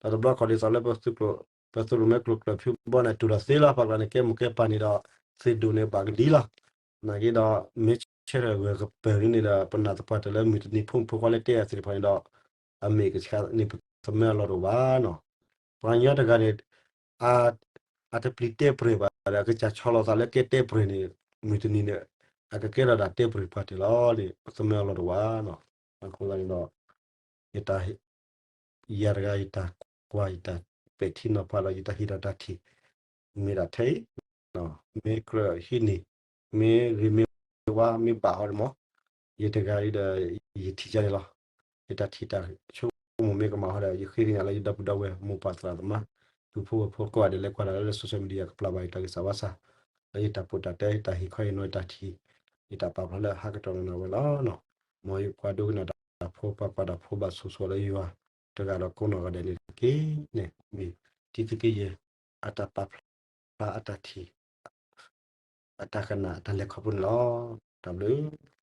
ဒီးတဘျီခီဒ်သိးလၢပသုးကျိၤ, ပသုးရိၣ်မဲကျိၤကျၢၢ်ဖုဘီန့ၣ် တူၢ်တၢ်သ့လီၤ. ပှၤကျါန့ၣ် ကဲမိၢ်ကဲပၢ်န့ၣ်ဒီး သ့ၣ်ဒိၣ်န့ၣ်ဘၣ်ကဒံလီၤ. နာ်က့ဒီး မ့ၢ်ဆၢထၢၣ်ဂၢၢ်ကပၢၢ်န့ၣ်ဒီး ပနာ်သပှၢ်တၢၢ်လၢမုၢ်တနံၤဖိမုၣ်ဖိခွါလၢတဲအီၤသ့ၣ်တဖၣ်န့ၣ်ဒီး အမ့ၢ်ကဆှီန့ၣ် ပသမၢအလီၢ်တအိၣ်ဘၣ်နီၤ. ပှၤကညီတဂၤန့ၣ် အတပျံၤတဲပရၢၢ်ဘၣ်ဒီး အကစၢ်ဆီလီၤသးလၢကဲတဲပရၢၢ်န့ၣ် မုၢ်တနံၤန့ၣ် အကကဲထီၣ်ဒၣ်တဲပရၢၢ်ပှၤတၢၢ်လီၤန့ၣ် ပသမၢအလီၢ်တအိၣ်ဘၣ်နီၤ. အဃိသတးန့ၣ်ဒီး ယတၢ် ယၤတဂၤ ယတၢ်ကွၢ် ယတၢ်ပဲာ်ထံနီၤဖးဒီး ယတၢ်ဟ့ၣ်ဒီးတၢ်ထံၣ် မ့ၢ်ဒၣ်ထဲအံၤ, မ့ၢ်ကြၢးဟံးန့ၢ်, မ့ၢ်ဂ့ၤမ့ၢ်ဝါ မ့ၢ်ဘၣ်ဟီဒ်မး, ယတဂၤအံၤဒီး ယထံၣ်ယၤန့ၣ်လီၤ. ယတၢ်ထံၣ်တၢ်ဆိကမိၣ်မ့ၢ်ကမၣ်ဟီဒီး ယဃ့ကညးလၢယဒီပုၢ်ဒီဝဲၢ် မိၢ်ပၢ်သရၣ်သမါ ပုၢ်ဖိဝဲၢ်ဖိကိးဂၤဒဲး လဲၤကွၢ်တၢ်လၢ social media ကပျၢ်ဘၣ်ယတၢ်ဂံၢ်စၢ်ဘါစၢ် လၢယတၢ်ပိာ်တၢ်တဲ ယတၢ်ဟ့ၣ်ခီဟ့ၣ်နီၤ ယတၢ်ထံၣ် ယတၢ်ပာ်ဖျါလၢဟးကတီၢ်နီၢ်နီၢ်ဝဲလီၤ. မ်ယပှၤဒိကနၣ်တၢ်ဖိ ပှၤကွၢ်တၢ်ဖိဘၣ်ဆိၣ်ဂ့ၤဆိၣ်ဝါလၢယွၤ တဂၤဒီးကိးနီၢ်ဂၤဒဲးန့ၣ်တက့ၢ်န့ၣ် မ့ၢ်တံသုးက့ယဲၢ် အတၢ်ပာ်ဖျါအတၢ်ထံၣ် အတၢ်ကနၣ် အတၢ်လဲၤခီဖျိန့ၣ်လီၤ. တၢ်ဘျုး